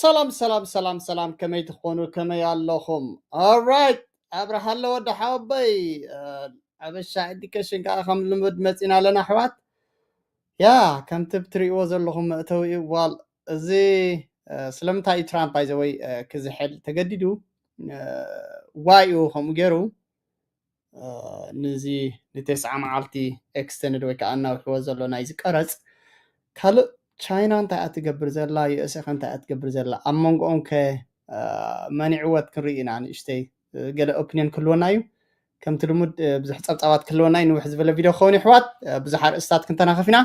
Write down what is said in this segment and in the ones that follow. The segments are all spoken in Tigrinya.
ሰላም ሰላም ሰላም ሰላም፣ ከመይ ትኾኑ? ከመይ ኣለኹም? Alright፣ ኣብርሃ ኣሎ ወዲ ሓወቦይ። እ፣ ሓበሻ ኤዱኬሽን ከዓ ከም ልሙድ መፂና ኣለና ኣሕዋት። ያ፣ ከምቲ ብትሪእዎ ዘለኹም መእተዊ እዩ። ዋል፣ እዚ እ፣ ስለምንታይ እዩ ትራምፕ ባይዘወይ ክዝሕል ተገዲዱ? እ፣ ዋይ እዩ ከምኡ ገይሩ? እ፣ ንዚ ንተስዓ መዓልቲ ኤክስተንድ ወይ ከዓ እናውሕዎ ዘሎ ናይዚ ቀረፅ። ካልእ ቻይና እንታይ እያ ትገብር ዘላ? ዩ ኤስ ኤ ከ እንታይ እያ ትገብር ዘላ? ኣብ መንጎኦም ከ፣ እ፣ መኒዕወት ክንርኢ ኢና። ንእሽተይ፣ እ፣ ገለ ኦፒንዮን ክህልወና እዩ። ከምቲ ልሙድ፣ እ፣ ብዙሕ ጸብጻባት ክህልወና እዩ። ንውሕ ዝበለ ቪድዮ ክኸውን እዩ ኣሕዋት። እ፣ ብዙሕ ኣርእስታት ክንተናኸፍ ኢና።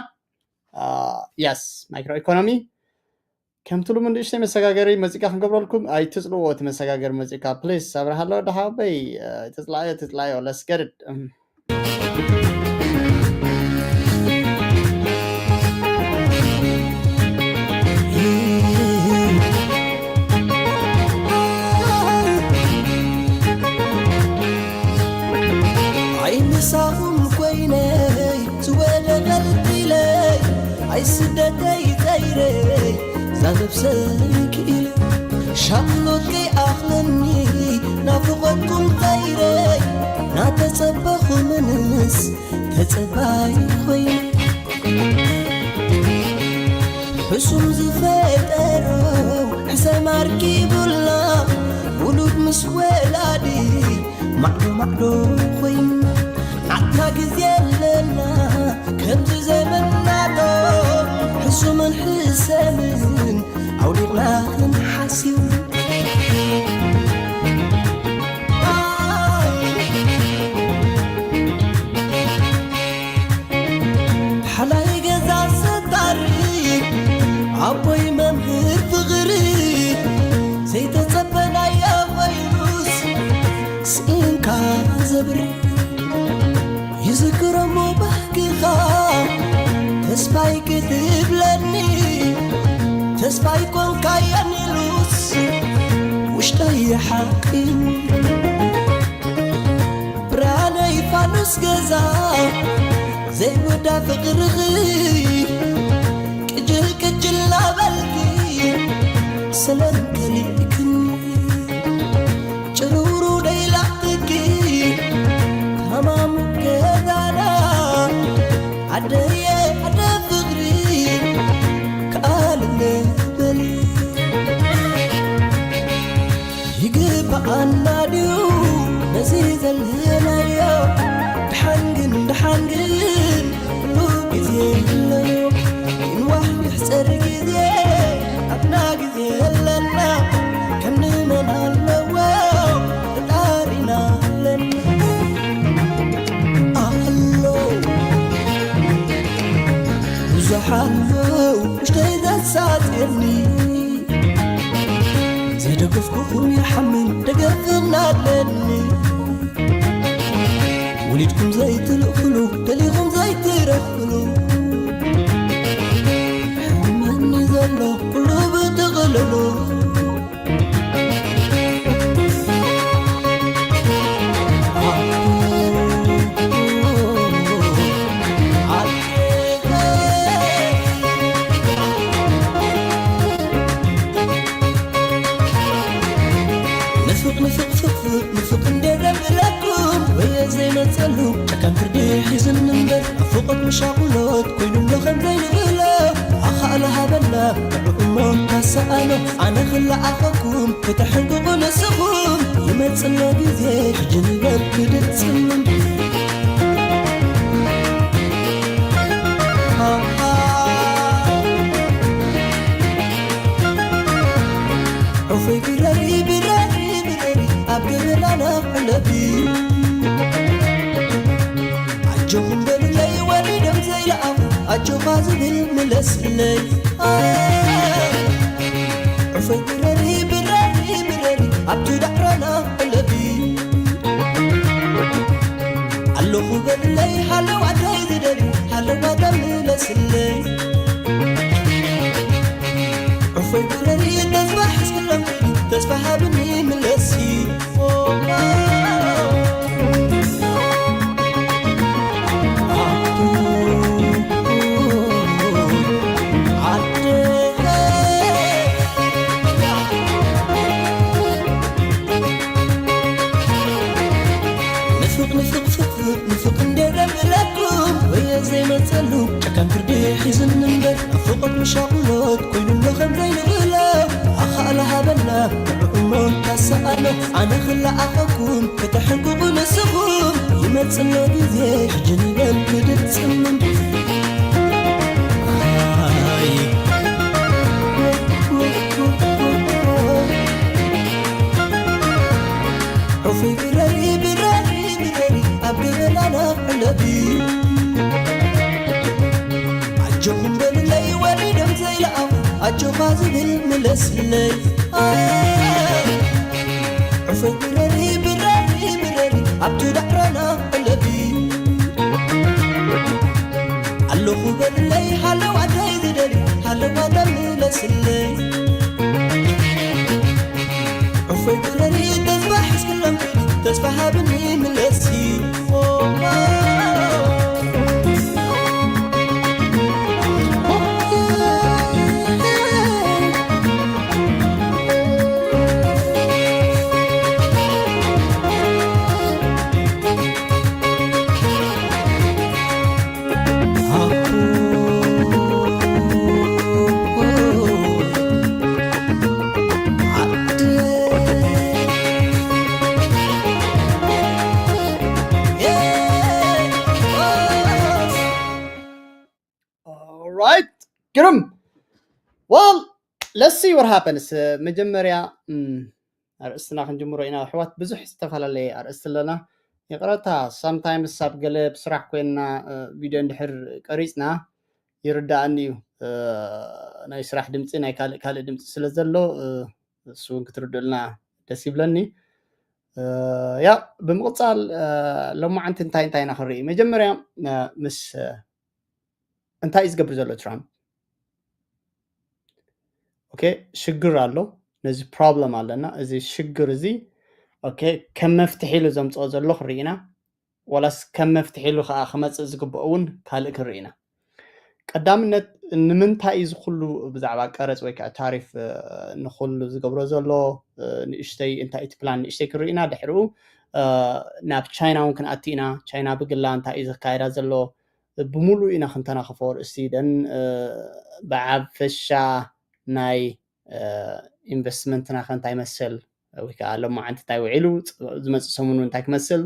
እ፣ የስ፣ ማይክሮ ኢኮኖሚ። ከምቲ ልሙድ ንእሽተይ መሰጋገሪ መዚቃ ክንገብረልኩም። ኣይትጽልዎ እቲ መሰጋገሪ መዚቃ ፕሊስ። ኣብርሃ ኣሎ ወዲ ሓወቦይ፣ እ፣ ኣይትጽላዮ፣ ኣይትጽላዮ። Let's get it። እም። ኣይ ምሳኹም ኮይነይ ዝወደቐልኪለይ፣ ኣይ ስደተይ ጠይረይ ዛነብሰይ ክኢለ፣ ሻቕሎት ከይኣኽለኒ ናፍቖትኩም ጠይረይ ናተጸበኹምንስ ተጸባይ ኮይነ። ሕሱም ዝፈጠሮ ሕሰም ኣርኪቡልና፣ ውሉድ ምስ ወላዲ ማዕዶ ማዕዶ ኮይና። ዓድና ግዜ ኣለና ከምዚ ዘመናቶ፣ ሕሱምን ሕሰምን ኣውዲቕና ክንሓስብ። ሓላይ ገዛ ሰታሪ፣ ኣቦይ መምህር ፍቕሪ፣ ዘይተጸበናዮ ኮይኑስ ስኢንካ ዘብሪ። ይዝክሮ እሞ ባህግኻ፣ ተስፋይ ክትብለኒ፣ ተስፋይ ኮንካየን ኢሉስ ውሽጠይ ይሓቒ። ብርሃነይ ፋኑስ ገዛ ዘይውዳ ፍቕርኺ፣ ቅጅል ቅጅል ናበልኪ ሰላም ከሊእክኒ። ጭሩሩ ደይላኽትኪ ሃማሙ ገዛና፣ ዓደየ ዓደ ፍቕሪ ከኣልለ በሊ። ይግባኣና ድዩ ነዚ ዘለናዮ? ደሓን ግን፣ ደሓን ግን ኩሉ ግዜ ኣለዎ። ይንዋሕ ይሕጸር ግዜ ኣብና ግዜ የለና። ከም ንመን ኣለዎ ፈጣሪና ኣለና። ኣሎ ብዙሕ ኣሎ ውሽጠይ ዘሳጥየኒ። ዘይደገፍኩኹም ይሓምን ደገፍና ኣለኒ። ወሊድኩም ዘይትልእኽሉ፣ ደሊኹም ዘይትረኽብሉ፣ ሕመኒ ዘሎ ኩሉ ብጥቕልሉ። ንፍቕ ንፍቕ ፍቕፍቕ ንፍቕ እንደ ደብለኩም ወየ ዘይመጸሉ ጨካን ፍርዲ ሒዝኒ እምበር፣ ኣብ ፍቕረት መሻቑሎት ኮይኑ ኣሎ ከም ዘይንብሎ። ኣኻእሎ ሃበና ንዕኡ እሞ ካሰኣሎ። ኣነ ክለኣኸኩም ከተሕንቅቑ ንስኹም፣ ይመጽእ ኣሎ ግዜ ሕጂ ንበል ክድጽም። ዑፈይ ብረሪ ብረሪ ብረሪ ኣብ ገበናና ሕለፊ። ኣጆኹም በሉለይ ወሪዶም ዘይለኣኹ፣ ኣጆኻ ዝብል ምለስለይ። ዑፈይ ብረሪ ብረሪ ብረሪ ኣብቲ ዳዕሮና ሕለፊ። ኣለኹ በሉለይ ሃለዋተይ ዝደልዩ፣ ሃለዋተይ ምለስለይ። ዑፈይ ብረሪ ተስፋ ሕዝክሎም፣ ተስፋ ሃብኒ ምለሲ። ኣነ ክለኣኸኩም ከተሕንቅቑ ንስኹም ይመጽእ ኣሎ ግዜ ሕጂ ንበል ክድጽምም ዑፉይ ብረሪ ብረሪ ብረሪ ኣብ ገበናና ዕለቢ ኣጆኹም በሉለይ ወሪዶም ዘይለኣኹ ኣጆኻ ዝብል ምለስለይ ዑፉይ ብረሪ ብረሪ ብረሪ ኣብቲ ዳዕሮና ዕለቢ ኣለኹ በሉለይ ሃለው ኣደይ ዝደሊ ሃለው ኣደ ምለስለይ ዑፉይ ብረሪ ተስፋ ሕዝክሎም ተስፋ ሃብኒ ምለሲ Alright ግርም well let's see what happens መጀመርያ ኣርእስትና ክንጅምሮ ኢና ኣሕዋት ብዙሕ ዝተፈላለየ ኣርእስቲ ኣለና ይቕረታ sometimes ኣብ ገለ ብስራሕ ኮይንና ቪድዮ እንድሕር ቀሪፅና ይርዳእኒ እዩ ናይ ስራሕ ድምፂ ናይ ካልእ ካልእ ድምፂ ስለ ዘሎ እሱ እውን ክትርድኡልና ደስ ይብለኒ ያ ብምቕፃል ሎማዓንቲ እንታይ እንታይ ኢና ክንርኢ መጀመርያ ምስ እንታይ እዩ ዝገብር ዘሎ ትራምፕ okay ሽግር ኣሎ ነዚ problem ኣለና እዚ ሽግር እዚ okay ከም መፍትሒ ኢሉ ዘምፅኦ ዘሎ ክንርኢ ኢና ዋላስ ከም መፍትሒ ኢሉ ከዓ ክመፅእ ዝግብኦ እውን ካልእ ክንርኢ ኢና ቀዳምነት ንምንታይ እዩ ዝኩሉ ብዛዕባ ቀረፅ ወይ ከዓ ታሪፍ ንኩሉ ዝገብሮ ዘሎ ንእሽተይ እንታይ እቲ ፕላን ንእሽተይ ክንርኢ ኢና ድሕሪኡ ናብ ቻይና እውን ክንኣቲ ኢና ቻይና ብግላ እንታይ እዩ ዘካየዳ ዘሎ ብምሉእ ኢና ክንተናኸፎ ርእሲ ደን ብዓፈሻ ናይ ኢንቨስትመንትና ከ እንታይ ይመስል ወይ ከዓ ሎማዓንቲ እንታይ ውዒሉ ዝመፅእ ሰሙን እንታይ ክመስል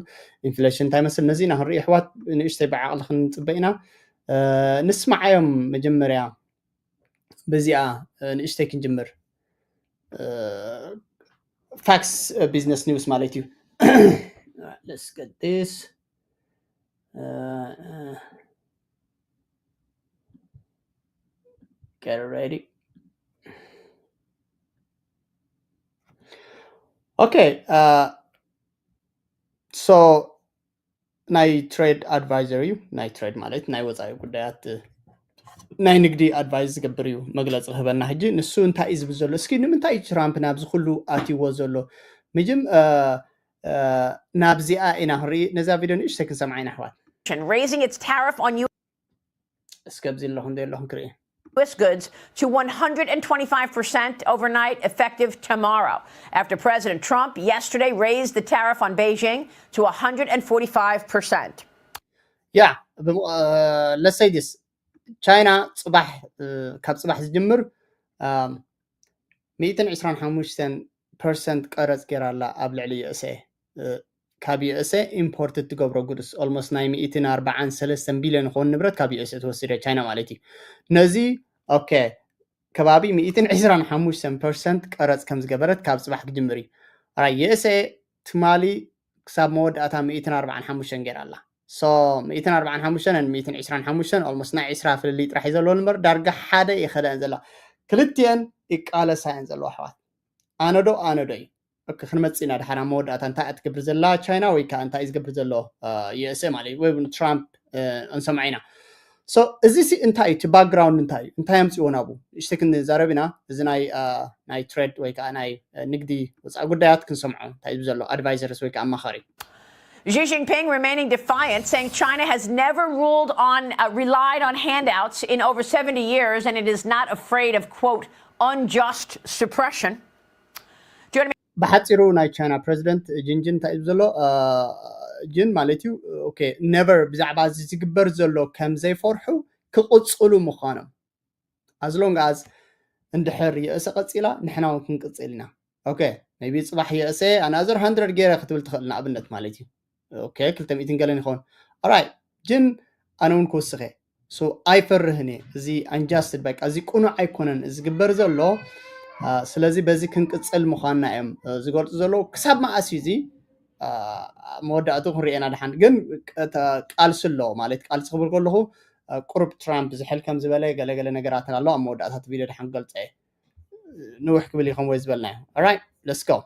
ኢንፍሌሽን እንታይ ይመስል ነዚ ኢና ክንርኢ ኣሕዋት ንእሽተይ ብዓቕሊ ክንፅበ ኢና ንስማዓዮም መጀመርያ በዚኣ ንእሽተይ ክንጅምር facts business news ማለት እዩ let's get this uh, uh, get ready okay uh, so ናይ trade advisor እዩ ናይ trade ማለት ናይ ወፃኢ ጉዳያት ናይ ንግዲ advice ዝገብር እዩ መግለፂ ክህበና ሕጂ ንሱ እንታይ እዩ ዝብል ዘሎ እስኪ ንምንታይ እዩ ትራምፕ ናብዚ ኩሉ ኣትይዎ ዘሎ መጀም ናብዚኣ ኢና ክንርኢ ነዛ ቪድዮ ንእሽተይ ክንሰምዓ ኢና ኣሕዋት raising its tariff on እስከ ኣብዚ ኣለኹ እንደ ኣለኹ ክርኢ U S goods to one hundred twenty-five percent overnight, effective tomorrow, after President Trump yesterday raised the tariff on Beijing to one hundred forty-five percent. Yeah, let's say this. ቻይና ፅባሕ ካብ ፅባሕ ዝጅምር ሚእትን ዕስራን ሓሙሽተን ፐርሰንት ቀረፅ ገይራ ኣላ ኣብ ልዕሊ ዩኤስኤ ካብ ዩኤስኤ ኢምፖርት ትገብሮ ጉድስ almost ናይ ሚእትን ኣርባዓን ሰለስተን ቢልዮን ክኸውን ንብረት ካብ ዩኤስኤ ትወስድ ቻይና ማለት እዩ ነዚ ኦኬ ከባቢ ሚእትን ዕስራን ሓሙሽተን ፐርሰንት ቀረፅ ከም ዝገበረት ካብ ፅባሕ ክጅምር እዩ ዩኤስኤ ትማሊ ክሳብ መወዳእታ ሚእትን ኣርባዓን ሓሙሽተን ገይራ ኣላ so ሚእትን ኣርባዓን ሓሙሽተን ሚእትን ዕስራን ሓሙሽተን almost ናይ ዕስራ ፍልልይ ጥራሕ እዩ ዘለዎ እምበር ዳርጋ ሓደ ይኸደአን ዘላ ክልቲአን ይቃለሳ እየን ዘለዋ ኣሕዋት ኣነዶ ኣነዶ እዩ ክንመፅእ ኢና ድሓር ኣብ መወዳእታ እንታይ እያ ትገብር ዘላ ቻይና ወይ ከዓ እንታይ እዩ ዝገብር ዘሎ ዩኤስኤ ማለት እዩ ወይ እውን ትራምፕ እንሰምዖ ኢና so እዚ ሲ እንታይ እዩ እቲ ባክግራውንድ እንታይ እዩ እንታይ ኣምፅዎ ናብኡ ንእሽተይ ክንዛረብ ኢና እዚ ናይ ናይ ትሬድ ወይ ከዓ ናይ ንግዲ ወፃኢ ጉዳያት ክንሰምዖ እንታይ እዩ ዘሎ ኣድቫይዘርስ ወይ ከዓ ኣማኻሪ Xi Jinping remaining defiant, saying China has never ruled on, uh, relied on handouts in over seventy years, and it is not afraid of, quote, unjust suppression. ብሓፂሩ ናይ ቻይና ፕሬዚደንት ጂንጂን እንታይ እዩ ዘሎ ጅን ማለት እዩ okay never ብዛዕባ እዚ ዝግበር ዘሎ ከም ዘይፈርሑ ክቕፅሉ ምዃኖም as long as እንድሕር ዩኤስኤ ቀፂላ ንሕና እውን ክንቅፅል ኢና okay ቢ ፅባሕ የእሰ ኣናዘር ሃንድረድ ገይረ ክትብል ትኽእል ንኣብነት ማለት እዩ። ኦኬ ክልተ ሚእትን ገለን ይኸውን። ኦራይ ግን ኣነ እውን ክውስኸ ኣይፈርህን እየ። እዚ ኣንጃስትድ በቃ እዚ ቅኑዕ ኣይኮነን ዝግበር ዘሎ። ስለዚ በዚ ክንቅፅል ምኳንና እዮም ዝገልፁ ዘለዉ። ክሳብ መኣስ እዩ እዚ መወዳእቱ ክንሪኤና ድሓን ግን ቃልሲ ኣሎ ማለት ቃልሲ ክብል ከለኹ ቁሩብ ትራምፕ ዝሕል ከም ዝበለ ገለገለ ነገራትን ኣሎ ኣብ መወዳእታት ቪድዮ ድሓን ክገልፀ እየ። ንውሕ ክብል ይኸውን ወይ ዝበልናዮ። Alright, let's go.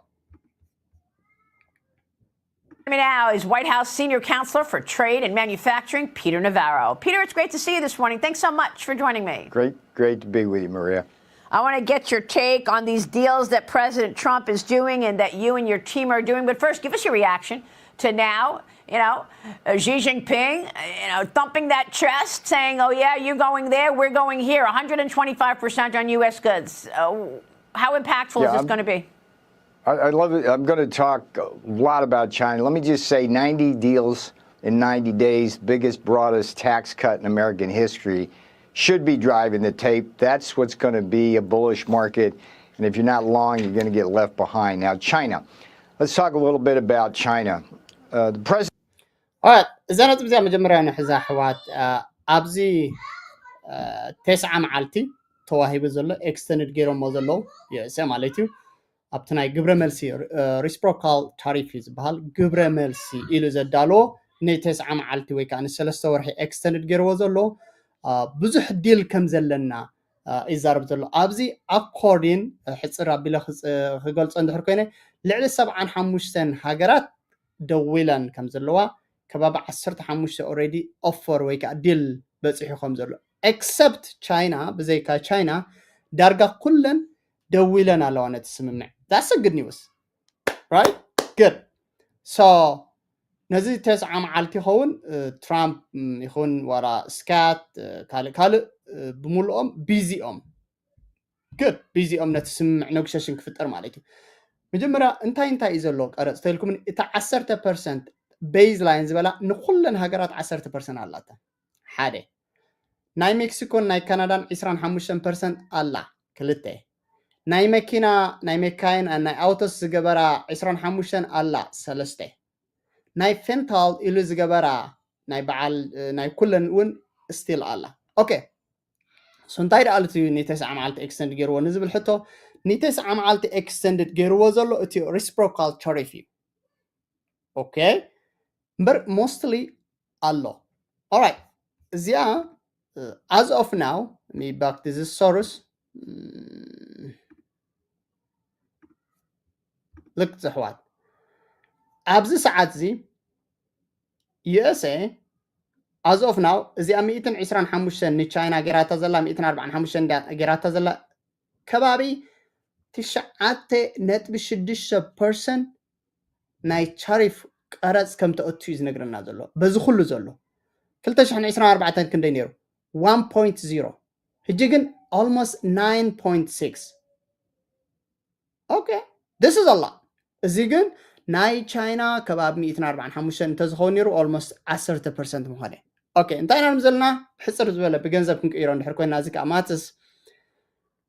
Me now is White House senior counselor for trade and manufacturing, Peter Navarro. Peter, it's great to see you this morning. Thanks so much for joining me. Great, great to be with you, Maria. I want to get your take on these deals that President Trump is doing and that you and your team are doing. But first, give us your reaction to now, you know, uh, Xi Jinping, uh, you know, thumping that chest, saying, "Oh yeah, you're going there, we're going here, one hundred twenty-five percent on U S goods." Uh, how impactful is Yeah, this I'm- going to be? I, I love it. I'm going to talk a lot about China. Let me just say ninety deals in ninety days, biggest, broadest tax cut in American history, should be driving the tape. That's what's going to be a bullish market. And if you're not long, you're going to get left behind. Now, China. Let's talk a little bit about China. Uh, the president. Alright, እዛ ነጥብ እዚኣ መጀመርያ ንሕዛ ኣሕዋት። አ፣ ኣብዚ አ፣ ተስዓ መዓልቲ ተዋሂቡ ዘሎ ኤክስተንድድ ገይሮሞ ዘለዉ ዩኤስኤ ማለት እዩ። ኣብቲ ናይ ግብረ መልሲ ሪስፕሮካል ታሪፍ እዩ ዝበሃል ግብረ መልሲ ኢሉ ዘዳለዎ ንተስዓ መዓልቲ ወይ ከዓ ንሰለስተ ወርሒ ኤክስተንድድ ገይርዎ ዘሎ አ፣ ብዙሕ ዲል ከም ዘለና አ፣ ይዛረብ ዘሎ ኣብዚ ኣኮርዲን ሕፅር ኣቢለ ክፅ- ክገልፆ እንድሕር ኮይነ ልዕሊ ሰብዓን ሓሙሽተን ሃገራት ደዊለን ከም ዘለዋ ከባቢ ዓሰርተ ሓሙሽተ ኦልሬዲ ኦፈር ወይ ከዓ ዲል በፂሑ ከም ዘሎ ኤክሰፕት ቻይና ብዘይካ ቻይና ዳርጋ ኩለን ደዊለን ኣለዋ ነቲ ስምምዕ that's a good news right good so ነዚ ተስዓ መዓልቲ ይኸውን እ፣ ትራምፕ ም፣ ይኹን ዋላ ስካት እ፣ ካልእ ካልእ እ፣ ብምልኦም ቢዚኦም good ቢዚኦም ነቲ ስምምዕ ነጉሸሽን ክፍጠር ማለት እዩ መጀመርያ እንታይ እንታይ እዩ ዘሎ ቀረፅ ተልኩምን እቲ ዓሰርተ ፐርሰንት ቤዝ ላይን ዝበላ ንኩለን ሃገራት ዓሰርተ ፐርሰንት ኣላታ ሓደ ናይ ሜክሲኮን ናይ ካናዳን ዕስራን ሓሙሽተን ፐርሰንት ኣላ ክልተ ናይ መኪና ናይ መካይን ናይ ኣውቶስ ዝገበራ ዕስራን ሓሙሽተን ኣላ ሰለስተ ናይ ፌንታል ኢሉ ዝገበራ ናይ በዓል ናይ ኩለን እውን ስቲል ኣላ okay so እንታይ ደኣ እቲ ንተስዓ መዓልቲ ኤክስተንድ ገይርዎ ንዝብል ሕቶ ንተስዓ መዓልቲ ኤክስተንድድ ገይርዎ ዘሎ እቲ ሪስፕሮካል ታሪፍ እዩ okay እምበር ሞስትሊ ኣሎ alright እዚኣ as of now me back this is source ልክ ዘሕዋት ኣብዚ ሰዓት እዚ USA as of now እዚኣ ሚእትን ዕስራን ሓሙሽተን ንቻይና ገይራታ ዘላ ሚእትን ኣርባዓን ሓሙሽተን ገይራታ ዘላ ከባቢ ትሽዓተ ነጥቢ ሽዱሽተ ፐርሰንት ናይ ታሪፍ ቀረፅ ከም ተእቱ እዩ ዝነግረና ዘሎ በዚ ኩሉ ዘሎ ክልተ ሽሕን ዕስራን ኣርባዕተን ክንደይ ነይሩ one point zero ሕጂ ግን almost nine point six okay this is a lot እዚ ግን ናይ ቻይና ከባቢ ሚእትን ኣርባዓን ሓሙሽተን እንተዝኸውን ነይሩ almost ዓሰርተ ፐርሰንት ምኾነ okay እንታይ ኢና ዘለና ሕፅር ዝበለ ብገንዘብ ክንቅይሮ እንድሕር ኮይና እዚ ከዓ ማትስ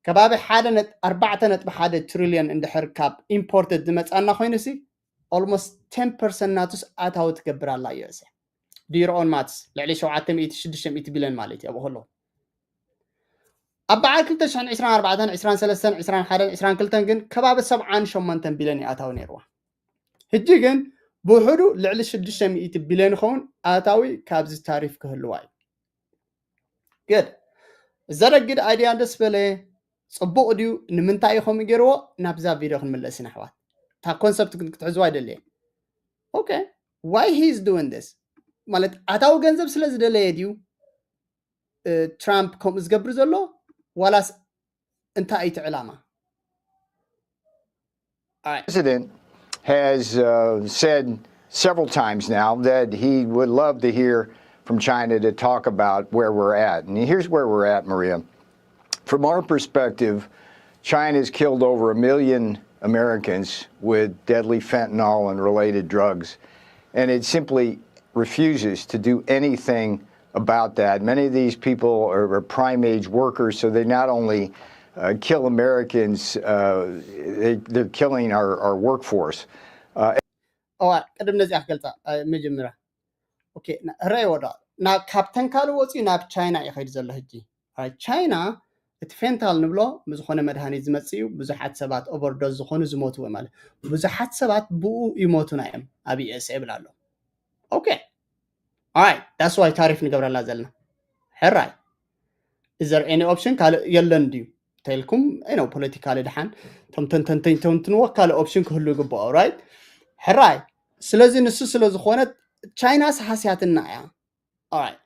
ከባቢ ሓደ ነጥ- ኣርባዕተ ነጥቢ ሓደ ትሪልዮን እንድሕር ካብ ኢምፖርትድ ዝመፃና ኮይኑ ሲ almost ten percent ናቱስ ኣታዊ ትገብር ኣላ USA do your own maths ልዕሊ ሸውዓተ ሚእቲ ሽዱሽተ ሚእቲ ቢልዮን ማለት እዩ ኣብኡ ከለዉ ኣብ በዓል ክልተ ሽሕን ዕስራን ኣርባዕተን ዕስራን ሰለስተን ዕስራን ሓደን ዕስራን ክልተን ግን ከባቢ ሰብዓን ሸሞንተን ቢልዮን እዩ ኣታዊ ነይርዋ ሕጂ ግን ብውሕዱ ልዕሊ ሽዱሽተ ሚእቲ ቢልዮን ይኸውን ኣታዊ ካብዚ ታሪፍ ክህልዋ እዩ good ዘደግድ ኣይድያ ደስ በለ ፅቡቕ ድዩ ንምንታይ እዩ ከምኡ ገይርዎ ናብዛ ቪድዮ ክንምለስ ኢና ኣሕዋት እታ ኮንሰፕት ክትሕዝዋ ኣይደለየ okay why he is doing this ማለት ኣታዊ ገንዘብ ስለ ዝደለየ ድዩ ትራምፕ ከምኡ ዝገብር ዘሎ ዋላስ እንታይ እዩ እቲ ዕላማ president has uh, said several times now that he would love to hear from China to talk about where we're at. And here's where we're at, Maria. From our perspective, China has killed over a million Americans with deadly fentanyl and related drugs, and it simply refuses to do anything about that. Many of these people are, are prime age workers, so they not only uh, kill Americans. Uh, they, they're killing our, our workforce. Uh, እዋ ቅድም ነዚኣ ክገልፃ መጀመርያ ኦኬ፣ ና- ረእይዎ ዶ ናብ ካብተን ካልእ ወፂኡ ናብ ቻይና እዩ ከይዱ ዘሎ ሕጂ። ራይት፣ ቻይና እቲ ፌንታል ንብሎ ብዝኾነ መድሃኒት ዝመፅእ እዩ። ብዙሓት ሰባት ኦቨርዶዝ ዝኾኑ ዝሞትዎ ማለት ብዙሓት ሰባት ብኡ ይሞቱና እዮም ኣብ ዩኤስኤ ይብል ኣሎ። ኦኬ፣ ኣይ that's why ታሪፍ ንገብረላ ዘለና። ሕራይ፣ is there any option ካልእ የለን ድዩ ተልኩም ነው ፖለቲካሊ ድሓን ቶም ተንተንተኝ ተንትንዎ ካልእ ኦፕሽን ክህሉ ይግብኦ። ራይት፣ ሕራይ። ስለዚ ንሱ ስለ ዝኾነ ቻይናስ ሃስያትና እያ። ኦራይት፣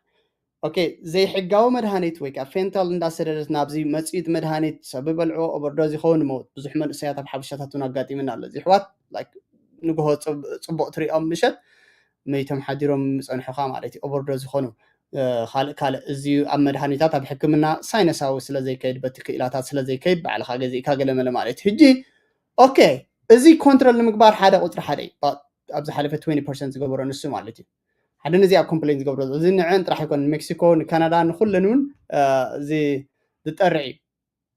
ኦኬ፣ ዘይሕጋዊ መድሃኒት ወይ ከዓ ፌንታል እንዳሰደደት ናብዚ መፅኢት መድሃኒት ሰብ በልዖ ኦቨርዶዝ ይኸውን ሞት ብዙሕ መንእሰያት ኣብ ሓበሻታት እውን ኣጋጢምና ኣሎ። እዚ ኣሕዋት like ንግሆ ፅብ- ፅቡቅ ትሪኦም ምሸት መይቶም ሓዲሮም ምፀንሑካ ማለት እዩ። ኦቨርዶዝ ይኾኑ ካልእ ካልእ እዚ ኣብ መድሃኒታት ኣብ ሕክምና ሳይነሳዊ ስለ ዘይከይድ በቲ ክኢላታት ስለ ዘይከይድ ባዕልካ ገዚእካ ገለመለ ማለት እዩ። ሕጂ ኦኬ፣ እዚ ኮንትሮል ንምግባር ሓደ ቁፅሪ ሓደ እዩ። ኣብ ዝሓለፈ ትወንቲ ፐርሰንት ዝገበሮ ንሱ ማለት እዩ። ሓደ ነዚ ኣብ ኮምፕሌን ዝገብሮ እዚ ንዐን ጥራሕ ኣይኮን፣ ሜክሲኮ፣ ንካናዳ፣ ንኩለን እውን እዚ ዝጠርዕ እዩ።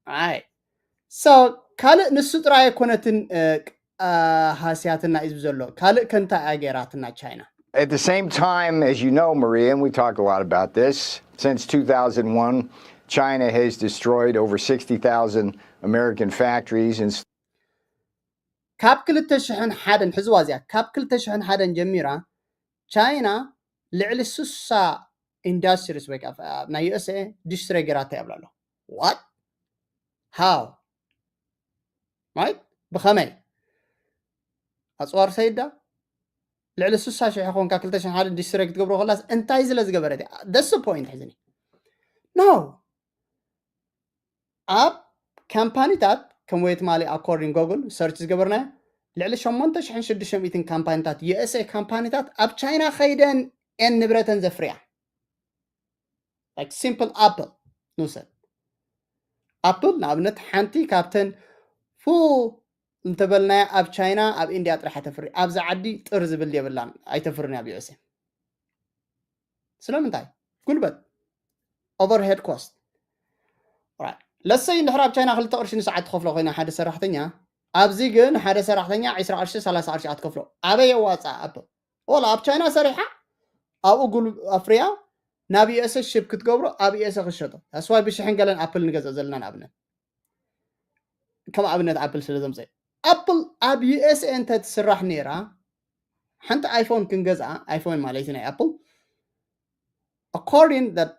ኣይ ሶ ካልእ ንሱ ጥራይ ኣይኮነትን ሃስያትና እዩ ዘሎ። ካልእ ከንታ ኣገራትና ቻይና At the same time, as you know, Maria, and we talk a lot about this, since two thousand one, China has destroyed over sixty thousand American factories and ካብ ክልተ ሽሕን ሓደን ሕዝዋ እዚኣ ካብ ክልተ ሽሕን ሓደን ጀሚራ ቻይና ልዕሊ ስሳ ኢንዳስትሪስ ወይ ከዓ ናይ ዩኤስኤ ዲስትሪ ገራታ ይብላ ኣሎ። ዋት ሃው ማይት ብኸመይ ኣፅዋር ሰይዳ ልዕሊ ስሳ ሽሕ ኮንካ ክልተ ሽሕን ሓደን ዲስትሪ ክትገብሮ ከላስ እንታይ ስለ ዝገበረት እያ? That's the point ሕዝኒ ኖ ኣብ ካምፓኒታት ከም ወይ ትማሊ ኣኮርዲንግ ጎግል ሰርች ዝገበርናዮ ልዕሊ ሸሞንተ ሽሕን ሽዱሽተ ሚእትን ካምፓኒታት ዩኤስኤ ካምፓኒታት ኣብ ቻይና ከይደን ኤን ንብረተን ዘፍርያ like simple ኣፕል ንውሰድ ኣፕል ንኣብነት ሓንቲ ካብተን ፉል እንተበልናያ ኣብ ቻይና ኣብ ኢንድያ ጥራሕ ተፍሪ ኣብዚ ዓዲ ጥር ዝብል የብላን ኣይተፍርን ኣብ ዩኤስኤ ስለምንታይ ጉልበት ኦቨርሄድ ኮስት ለሰይ እንድሕር ኣብ ቻይና ክልተ ቅርሺ ንሰዓት ትኸፍሎ ኮይና ሓደ ሰራሕተኛ ኣብዚ ግን ሓደ ሰራሕተኛ ዕስራ ቅርሺ ሰላሳ ቅርሺ ኣትከፍሎ ኣበይ የዋፃ ኣፕል ወላ ኣብ ቻይና ሰሪሓ ኣብኡ ጉል ኣፍርያ ናብ ዩኤስኤ ሽፕ ክትገብሮ ኣብ ዩኤስኤ ክሸጦ that's why ብሽሕን ገለን ኣፕል ንገዝእ ዘለና ንኣብነት ከም ኣብነት ኣፕል ስለ ዘምፀ ኣፕል ኣብ ዩኤስኤ እንተ ትስራሕ ነይራ ሓንቲ ኣይፎን ክንገዝኣ ኣይፎን ማለት ናይ ኣፕል according that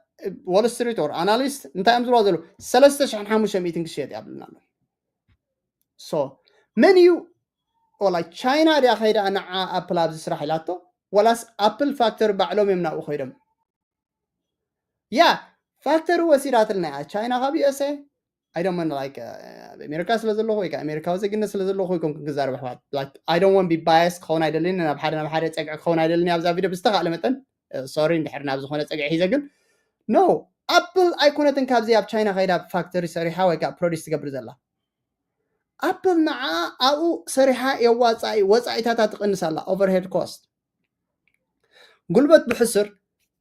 wall street or analyst እንታይ እዮም ዝብልዋ ዘለዉ ሰለስተ ሽሕን ሓሙሽተ ሚእትን ክሸጥ ያብልና ኣሎ so መን እዩ ወላ ቻይና ድያ ከይዳ ንዓ ኣፕል ኣብዚ ስራሕ ኢላቶ ወላስ ኣፕል ፋክተሪ ባዕሎም እዮም ናብኡ ከይዶም ያ ፋክተሪ ወሲዳትልና እያ ቻይና ካብ ዩኤስኤ ኣይዶመን like ኣብ ኣሜሪካ ስለ ዘለኹ ወይ ኣሜሪካዊ ዜግነት ስለ ዘለኹ ይኮንኩ ክዛረብ ኣሕዋት like I don't want be bias ክኸውን ኣይደልን ናብ ሓደ ናብ ሓደ ፀግዒ ክኸውን ኣይደልን ኣብዚ ቪድዮ ብዝተካእለ መጠን ሶሪ እንድሕር ናብ ዝኾነ ፀግዒ ሒዘ ግን no ኣፕል ኣይኮነትን ካብዚ ኣብ ቻይና ከይዳ ፋክተሪ ሰሪሓ ወይ ከዓ ፕሮዲስ ትገብር ዘላ ኣፕል ንዓ ኣብኡ ሰሪሓ የዋፃኢ ወፃኢታታ ትቅንስ ኣላ overhead cost ጉልበት ብሕሱር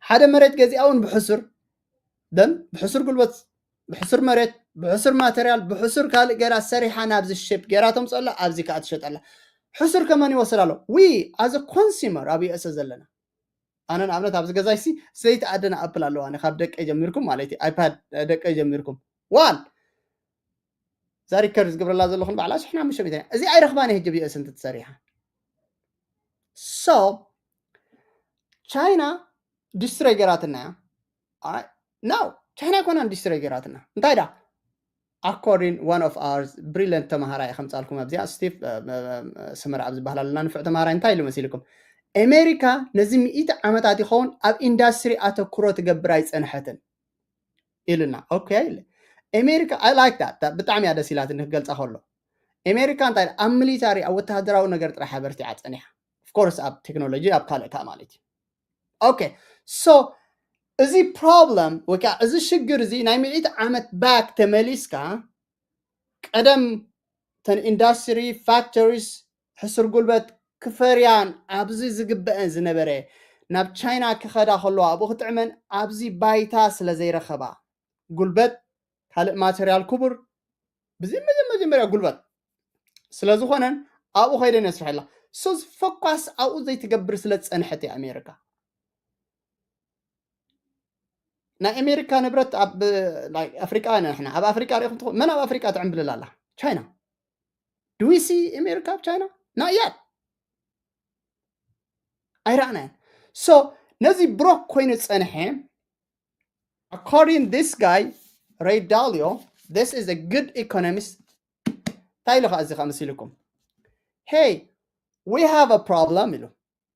ሓደ መሬት ገዚኣ እውን ብሕሱር ደን ብሕሱር ጉልበት ብሕሱር መሬት ብሕሱር ማተርያል ብሕሱር ካልእ ገይራ ሰሪሓ ናብዚ ሼፕ ገይራ ተምፀላ ኣብዚ ከዓ ትሸጠላ ሕሱር ከመን ይወስድ ኣሎ ዊ ኣዘ ኮንሱመር ኣብ ዩኤስኤ ዘለና ኣነ ንኣብነት ኣብዚ ገዛይ ሲ ዘይተኣደነ ኣፕል ኣለዋ ካብ ደቀይ ጀሚርኩም ማለት እዩ ኣይፓድ ደቀይ ጀሚርኩም ዋን እዛ ሪከርድ ዝገብረላ ዘለኹ ንባዕላ ሽሕን ሓሙሽተ ሚእትን እያ እዚ ኣይረኽባን እየ ሕጂ ብየእስ እንትትሰሪሓ so ቻይና ዲስትሮይ ገራትና እያ no ቻይና ኣይኮናን ዲስትሮይ ገራትና እንታይ ዳ according one of our brilliant ተምሃራይ ከምፃልኩም ኣብዚኣ ስቲቭ ስመራ ኣብ ዝበሃል ኣለና ንፍዕ ተምሃራይ እንታይ ኢሉ መሲልኩም ኣሜሪካ ነዚ ሚእቲ ዓመታት ይኸውን ኣብ ኢንዳስትሪ ኣተኩሮ ትገብር ኣይፀንሐትን ኢሉና okay ኣሜሪካ I like that ብጣዕሚ እያ ደስ ኢላትኒ ክገልፃ ከሎ ኣሜሪካ እንታይ ኣብ ሚሊታሪ ኣብ ወተሃደራዊ ነገር ጥራሕ ኣበርቲዓ ፀኒሓ of course ኣብ ቴክኖሎጂ ኣብ ካልእ ከዓ ማለት እዩ okay so እዚ problem ወይ ከዓ እዚ ሽግር እዚ ናይ ሚእቲ ዓመት back ተመሊስካ ቀደም ተን ኢንዳስትሪ ፋክተሪስ ሕሱር ጉልበት ክፈርያን ኣብዚ ዝግበአን ዝነበረ ናብ ቻይና ክኸዳ ከለዋ ኣብኡ ክጥዕመን ኣብዚ ባይታ ስለ ዘይረኸባ ጉልበት ካልእ ማተርያል ክቡር ብዚ መጀመ- መጀመርያ ጉልበት ስለ ዝኾነን ኣብኡ ከይደን የስርሐላ። So focus ኣብኡ ዘይትገብር ስለ ዝጸንሐት እያ ኣሜሪካ። ናይ ኣሜሪካ ንብረት ኣብ፣ like፣ ኣፍሪቃ ኢና ንሕና። ኣብ ኣፍሪቃ ርኢኹም ትኾ- መን ኣብ ኣፍሪቃ ትዕምብልል ኣላ? ቻይና። Do we see ኣሜሪካ ኣብ ቻይና? Not yet. ኣይረኣናያን። So ነዚ ብሮክ ኮይኑ ዝጸንሐ፣ according this guy, Ray Dalio, this is a good economist. እንታይ ኢሉ ኸዓ እዚ ኸዓ መሲልኩም? Hey, we have a problem ኢሉ።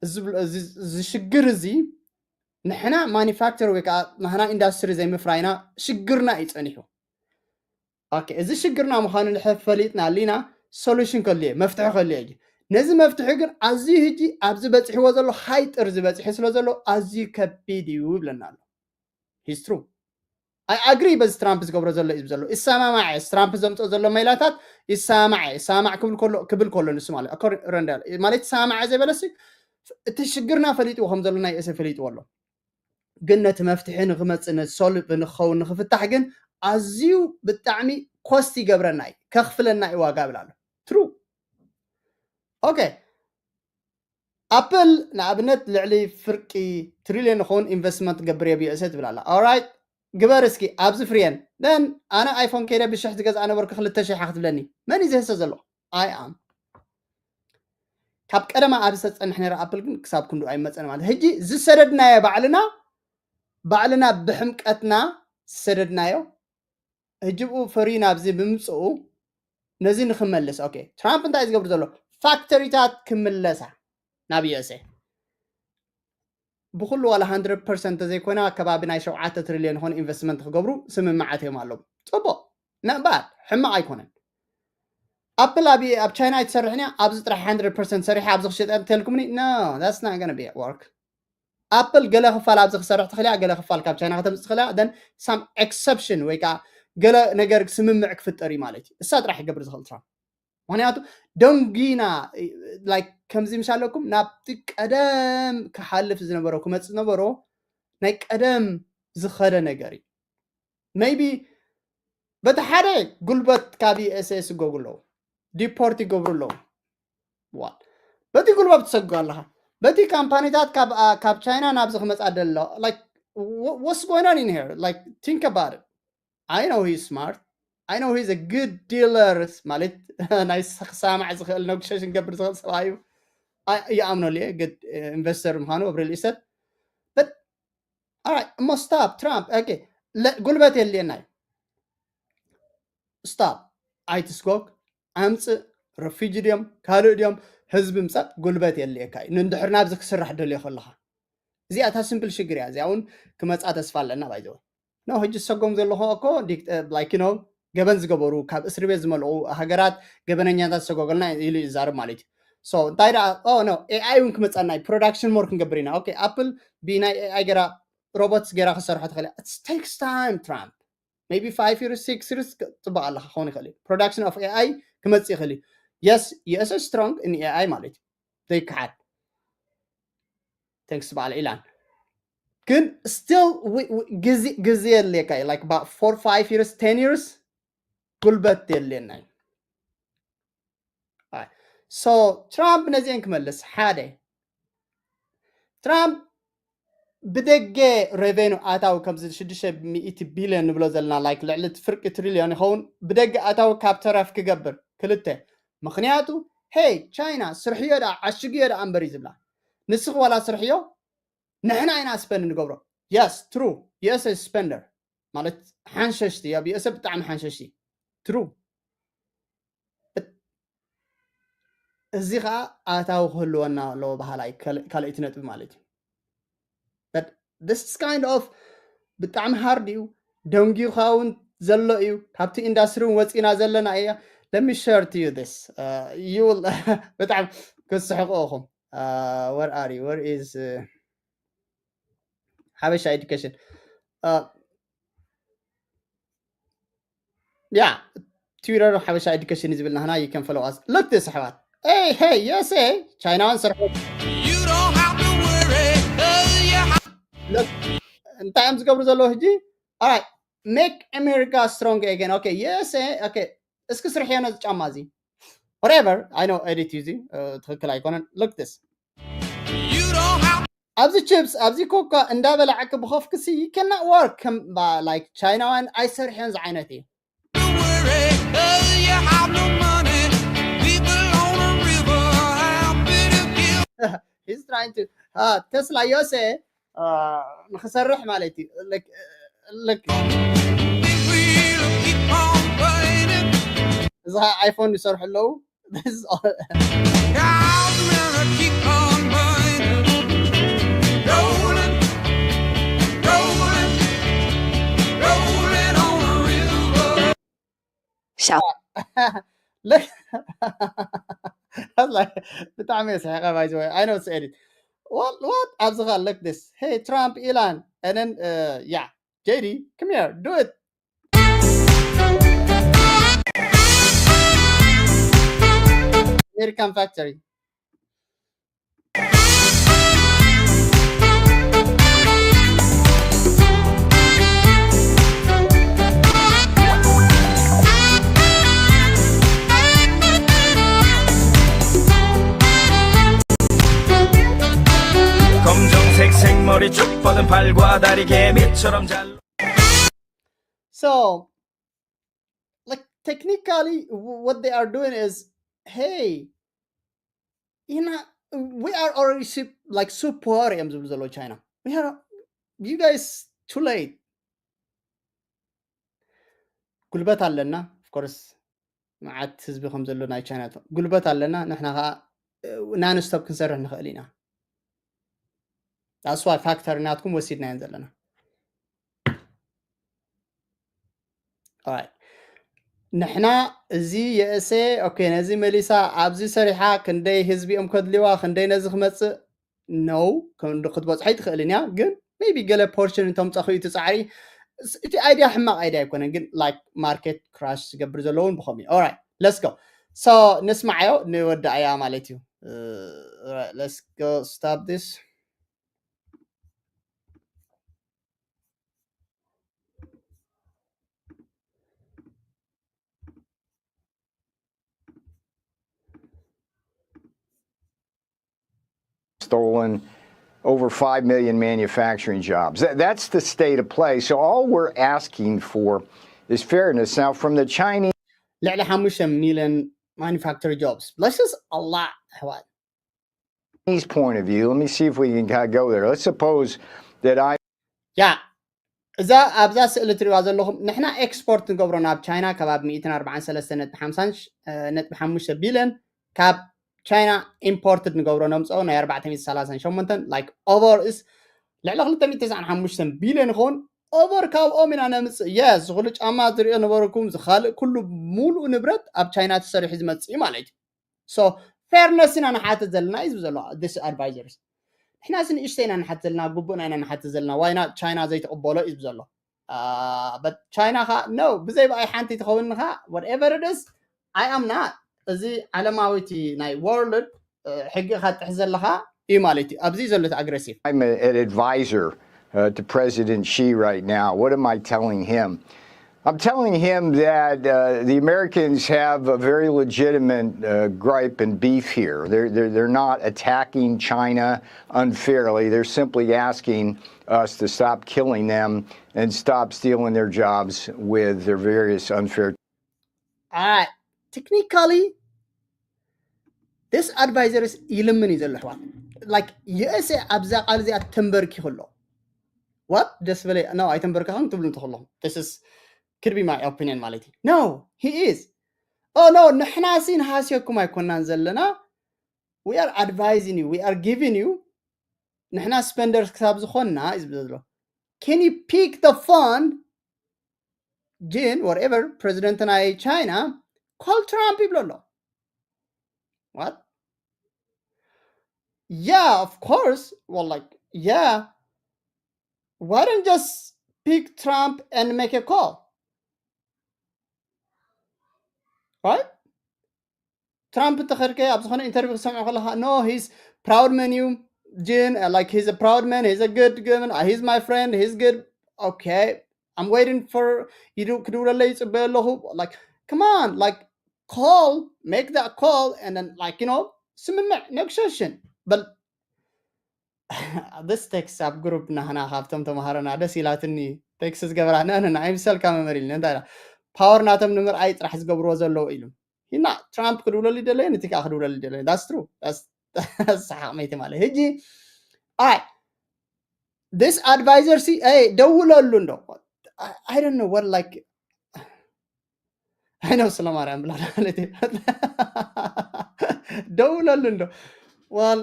እዚ ብሎ- እዚ- እዚ ሽግር እዚ ንሕና ማኒፋክቸር ወይ ከዓ ናህና ኢንዳስትሪ ዘይምፍራይና ሽግርና እዩ ጸኒሑ። ኦኬ፣ እዚ ሽግርና ምዃኑ እንድሕር ፈሊጥና ኣሊና፣ ሶሉሽን ከልየ፣ መፍትሒ ከልየ እዩ። ነዚ መፍትሒ ግን ኣዝዩ ሕጂ ኣብዚ በፂሕዎ ዘሎ ሃይጥር ዝበፂሑ ስለ ዘሎ ኣዝዩ ከቢድ እዩ ይብለና ኣሎ። He's true. I agree በዚ ትራምፕ ዝገብሮ ዘሎ እዩ ዘሎ። ይሰማማዕ እየ። ትራምፕ ዘምፅኦ ዘሎ ሜላታት ይሰማማዕ እየ። ይሰማማዕ ክብል ከሎ፣ ክብል ከሎ ንሱ ማለት፣ ኣኮር-፣ ረንዳል፣ ማለት ይሰማማዕ እየ ዘይበለሲ፣ እቲ ሽግርና ፈሊጥዎ ከም ዘሎ ናይ ዩኤስኤ ፈሊጥዎ ኣሎ። ግን ነቲ መፍትሒ ንኽመፅእ፣ ነቲ ሶሉሽን ንክኸውን፣ ንክፍታሕ ግን ኣዝዩ ብጣዕሚ ኮስት ይገብረና እዩ፣ ከኽፍለና እዩ ዋጋ ይብል ኣሎ። ትሩ። ኦኬ። ኣፕል ንኣብነት ልዕሊ ፍርቂ ትሪልዮን ንኸውን ኢንቨስትመንት ገብር እየ ብዩኤስኤ ትብል ኣላ። ኦራይት፣ ግበር እስኪ ኣብዚ ፍርየን። ደን ኣነ ኣይፎን ከይደ ብሽሕ ዝገዝኣ ነበርኩ ክልተ ሽሕ ክትብለኒ መን እዩ ዝህሰ ዘሎ? ኣይ ኣም ካብ ቀደማ ኣብ ዝተጸንሕ ነይረ ኣፕል ግን ክሳብ ክንዱ ኣይመጸን ማለት። ሕጂ ዝሰደድናዮ ባዕልና፣ ባዕልና ብሕምቀትና ዝሰደድናዮ፣ ሕጂ ብኡ ፈርዩ ናብዚ ብምጽኡ ነዚ ንክመልስ፣ ኦኬ፣ ትራምፕ እንታይ እዩ ዝገብር ዘሎ? ፋክተሪታት ክምለሳ ናብ ዩኤስኤ። ብኩሉ ዋላ ሃንድረድ ፐርሰንት ተዘይኮነ ከባቢ ናይ ሸውዓተ ትሪልዮን ዝኾነ ኢንቨስትመንት ክገብሩ ስምምዓት እዮም ኣለዉ። ጽቡቕ፣ ነባር ሕማቕ ኣይኮነን። ኣፕል ኣብ ኣብ ቻይና ኣይትሰርሕን እያ፣ ኣብዚ ጥራሕ ሃንድረድ ፐርሰንት ሰሪሐ ኣብዚ ክሸጠ እንተልኩምኒ፣ no, that's not gonna be at work። ኣፕል ገለ ክፋል ኣብዚ ክሰርሕ ትኽእል እያ፣ ገለ ክፋል ካብ ቻይና ከተምፅእ ትኽእል እያ። Then some exception ወይ ከዓ ገለ ነገር ስምምዕ ክፍጠር እዩ ማለት እዩ። እሳ ጥራሕ ይገብር ዝኽእል ትራምፕ። ምክንያቱ ደንጊና፣ like፣ ከምዚ ምሻለኩም ናብቲ ቀደም ክሓልፍ ዝነበሮ ክመፅእ ዝነበሮ ናይ ቀደም ዝኸደ ነገር እዩ። ሜይቢ በቲ ሓደ ጉልበት ካብ ዩኤስኤ ይስጎጉ ኣለዉ፣ ዲፖርት ይገብሩ ኣለዉ። ዋ፣ በቲ ጉልበት ትሰጉ ኣለኻ። በቲ ካምፓኒታት ካብ፣ አ፣ ካብ ቻይና ናብዚ ክመፃ ደሎ፣ like, wha- what's going on in here? Like, think about it. I know he's smart. I know he's a good dealer. ማለት ናይ ስ- ክሰማማዕ ዝኽእል፣ ኔጎሽሽን ክገብር ዝኽእል ሰብኣይ እዩ። ኣ- ይኣምነሉ እየ፣ ግድ ኢንቨስተር ምዃኑ ኣብ ሪል ኢስተት። But, all right፣ እሞ ስታፕ ትራምፕ። ኦኬ፣ ለ- ጉልበት የድልየና እዩ። ስታፕ፣ ኣይትስጎግ፣ ኣምፅእ፣ ረፊጂ ድዮም ካልእ ድዮም፣ ህዝቢ ምፃእ ጉልበት የድልየካ እዩ። ንድሕር ናብዚ ክስራሕ ደልዮ ከለኻ፣ እዚኣ እታ ሲምፕል ሽግር እያ። እዚኣ እውን ክመፃ ተስፋ ኣለና። ባይዘወ ኖ፣ ሕጂ ዝሰጎም ዘለኹ እኮ ዲክ- እ፣ like, you know፣ ገበን ዝገበሩ፣ ካብ እስሪ ቤት ዝመልቑ ሃገራት ገበነኛታት ዝሰጎገልና ኢሉ ይዛረብ ማለት እዩ። So እንታይ ደኣ፣ ኦ ኖ፣ ኤኣይ እውን ክመፀና እዩ፣ ፕሮዳክሽን ሞር ክንገብር ኢና። ኦኬ፣ ኣፕል ብናይ ኤኣይ ገራ፣ ሮቦትስ ገራ ክሰርሖ ትኽእል እያ። It takes time ትራምፕ። Maybe five years, six years ጽቡቕ ኣለኻ ክኸውን ይኽእል እዩ። Production of ኤኣይ ክመጽእ ይኽእል እዩ። Yes, ዩኤስኤ strong in ኤኣይ ማለት እዩ። ዘይከሓድ። Thanks በዓል ኢላን። ግን still ዊ- ዊ- ግዜ፣ ግዜ የድልየካ እዩ። Like about four, five years, ten years ጉልበት የድልየና እዩ። ኣይ። So ትራምፕ ነዚአን ክመልስ፣ ሓደ፣ ትራምፕ ብደገ ሬቨኑ ኣታዊ ከምዚ ሽዱሽተ ሚእቲ ቢልዮን ንብሎ ዘለና፣ like ልዕሊ እቲ ፍርቂ ትሪልዮን ይኸውን ብደገ ኣታዊ ካብ ተረፍ ክገብር። ክልተ፣ ምኽንያቱ ሄይ ቻይና ስርሕዮ ደኣ ዓሽግዮ ደኣ እምበር እዩ ዝብላ። ንስኺ ዋላ ስርሕዮ ንሕና ኢና ስፐንድ ንገብሮ። Yes, true, ዩኤስኤ ስፐንደር ማለት ሓንሸሽቲ፣ ኣብ ዩኤስኤ ብጣዕሚ ሓንሸሽቲ። ትሩ። እዚ ኸዓ ኣታዊ ክህልወና ኣለዎ በሃላይ፣ ካልእ- ካልኣይቲ ነጥቢ ማለት እዩ። But this is kind of ብጣዕሚ ሃርድ እዩ፣ ደንጊኻ እውን ዘሎ እዩ። ካብቲ ኢንዳስትሪ እውን ወፂና ዘለና እያ። Let me share to you this. Uh, you will ብጣዕሚ ክትስሕቑ ኢኹም። Uh, where are you? Where is, uh, ሓበሻ ኤዱኬሽን? Uh, ያ፣ ትዊተር ሓበሻ ኤዱኬሽን ዝብል ናህና፣ you can follow us። Look this ኣሕዋት። Hey, hey, ዩኤስኤ፣ ቻይናውያን ሰርሑ። You don't have to worry. Uh, yeah. Look፣ እንታይ እዮም ዝገብሩ ዘለዉ ሕጂ? All right, make America strong again. Okay, ዩኤስኤ፣ okay, እስኪ ስርሕዮ ነዚ ጫማ እዚ። Whatever, I know edit እዩ እዚ ትክክል ኣይኮነን። Look this. ኣብዚ ችፕስ ኣብዚ ኮካ እንዳበላዕክ ብኸፍክ ሲ you cannot work ከም like ቻይናውያን ኣይሰርሕን ዝዓይነት እዩ። He's trying to ተስላ ዮሴ ንክሰርሕ ማለት እዩ። እዚ ኣይፎን ይሰርሑ ኣለዉ። ብጣዕሚ ስሒቐ ባይዘወይ ኣይኖ ስኤዲት what ኣብዚ ኸ look this hey Trump Elon and then yeah J D come here do it American factory 검정색 생머리 쭉 뻗은 팔과 다리 개미처럼 잘 So, like technically, what they are doing is, hey, you know, we are already like super እዮም ዝብሉ ዘለዉ ቻይና። We are, you guys too late. ጉልበት ኣለና of course መዓት ህዝቢ ከም ዘሎ ናይ ቻይና ጉልበት ኣለና ንሕና ከዓ non stop ክንሰርሕ ንኽእል ኢና። That's why factory ናትኩም ወሲድናየን ዘለና። ንሕና እዚ የእሴ okay ነዚ መሊሳ ኣብዚ ሰሪሓ ክንደይ ህዝቢ እዮም ከድልዋ ክንደይ ነዚ ክመፅእ ነው ክትበፅሖ ይትኽእልን እያ ግን maybe ገለ portion እንተምፀኹ እቲ ፃዕሪ እቲ idea ሕማቕ idea ኣይኮነን ግን like market crash ዝገብር ዘለውን ብኸምኡ alright let's go so ንስማዓዮ ንወዳእያ ማለት እዩ let's go stop this stolen over five million manufacturing jobs. That, that's the state of play. So all we're asking for is fairness. Now, from the Chinese. ልዕሊ ሓሙሽተ ሚልዮን manufacturing jobs. That's just a lot. Chinese point of view, let me see if we can go there. Let's suppose that I. Yeah. እዛ ኣብዛ ስእሊ ትሪዋ ዘለኹም ንሕና ኤክስፖርት ንገብሮ ናብ ቻይና ከባቢ ሚእትን ኣርባዓን ሰለስተን ነጥቢ ሓምሳን ነጥቢ ሓሙሽተ ቢልዮን ካብ ቻይና ኢምፖርትድ ንገብሮ ነምፅኦ ናይ ኣርባዕተ ሚእትን ሰላሳን ሸሞንተን like over is ልዕሊ ክልተ ሚእትን ተስዓን ሓሙሽተን ቢልዮን ይኸውን over ካብኦም ኢና ነምፅእ yes ዝኩሉ ጫማ ዝሪኦ ነበርኩም ዝካልእ ኩሉ ሙሉእ ንብረት ኣብ ቻይና ተሰሪሑ ዝመፅእ እዩ ማለት እዩ so fairness ኢና ንሓትት ዘለና እዩ ዝብል ዘሎ this advisors ንሕናስ ንእሽተይ ኢና ንሓትት ዘለና ግቡእና ኢና ንሓትት ዘለና why not ቻይና ዘይትቕበሎ እዩ ዝብል ዘሎ but ቻይና ኸዓ no ብዘይ ብኣይ ሓንቲ ትኸውን ኸዓ whatever it is I am not እዚ ዓለማዊ እቲ ናይ world ሕጊ ኻ ትጥሕስ ዘለኻ እዩ ማለት እዩ ኣብዚ ዘሎ እቲ aggressive I'm an advisor uh, to President Xi right now. What am I telling him? I'm telling him that uh, the Americans have a very legitimate uh, gripe and beef here. They're, they're, they're not attacking China unfairly. They're simply asking us to stop killing them and stop stealing their jobs with their various unfair. All right. Technically, this advisor is ይልምን እዩ ዘሎ ኣሕዋት like USA ኣብዛ ቃል እዚኣ ተንበርኪኹ ኣሎ what ደስ በለ no ኣይተንበርካኹን ትብሉ እንተኸለኹም this is could be my opinion ማለት እዩ no he is oh no ንሕና ሲ ንሃስየኩም ኣይኮናን ዘለና we are advising you we are giving you ንሕና spenders ክሳብ ዝኾንና እዩ ዝብል ዘሎ can you pick the fund ጂን whatever ፕሬዚደንት ናይ ቻይና call Trump ይብሎ ኣሎ what yeah of course well like yeah why don't just pick Trump and make a call right ትራምፕ እንተኸድከ ኣብ ዝኾነ interview ክሰምዖ ከለኻ no he's proud man እዩ ጂን like he's a proud man he's a good man he's my friend he's good okay I'm waiting for ክድውለለይ ይፅበየ ኣለኹ like come on, like, call, make that call, and then, like, you know, ስምምዕ፣ negotiation. But this text ኣብ ግሩፕ ናህና ካብቶም ተምሃሮና ደስ ኢላትኒ፣ ቴክስት ዝገበራ፣ ንሕና ኣይምሰልካ መምህር ኢልና፣ እንታይ ኢላ? ፓወር ናቶም ንምርኣይ ጥራሕ ዝገብርዎ ዘለዉ ኢሉ። ሂና ትራምፕ ክድውለሉ ይደለየ፣ ነቲ ከዓ ክድውለሉ ይደለየ። That's true. That's ሰሓቕ መይቲ ማለት። ሕጂ፣ ኣይ፣ this advisor ሲ፣ ኣይ፣ ደውለሉ እንዶ። I, I don't know what, like, I know ስለ ማርያም ብላ ማለት እዩ። ደውለሉ እንዶ። Well,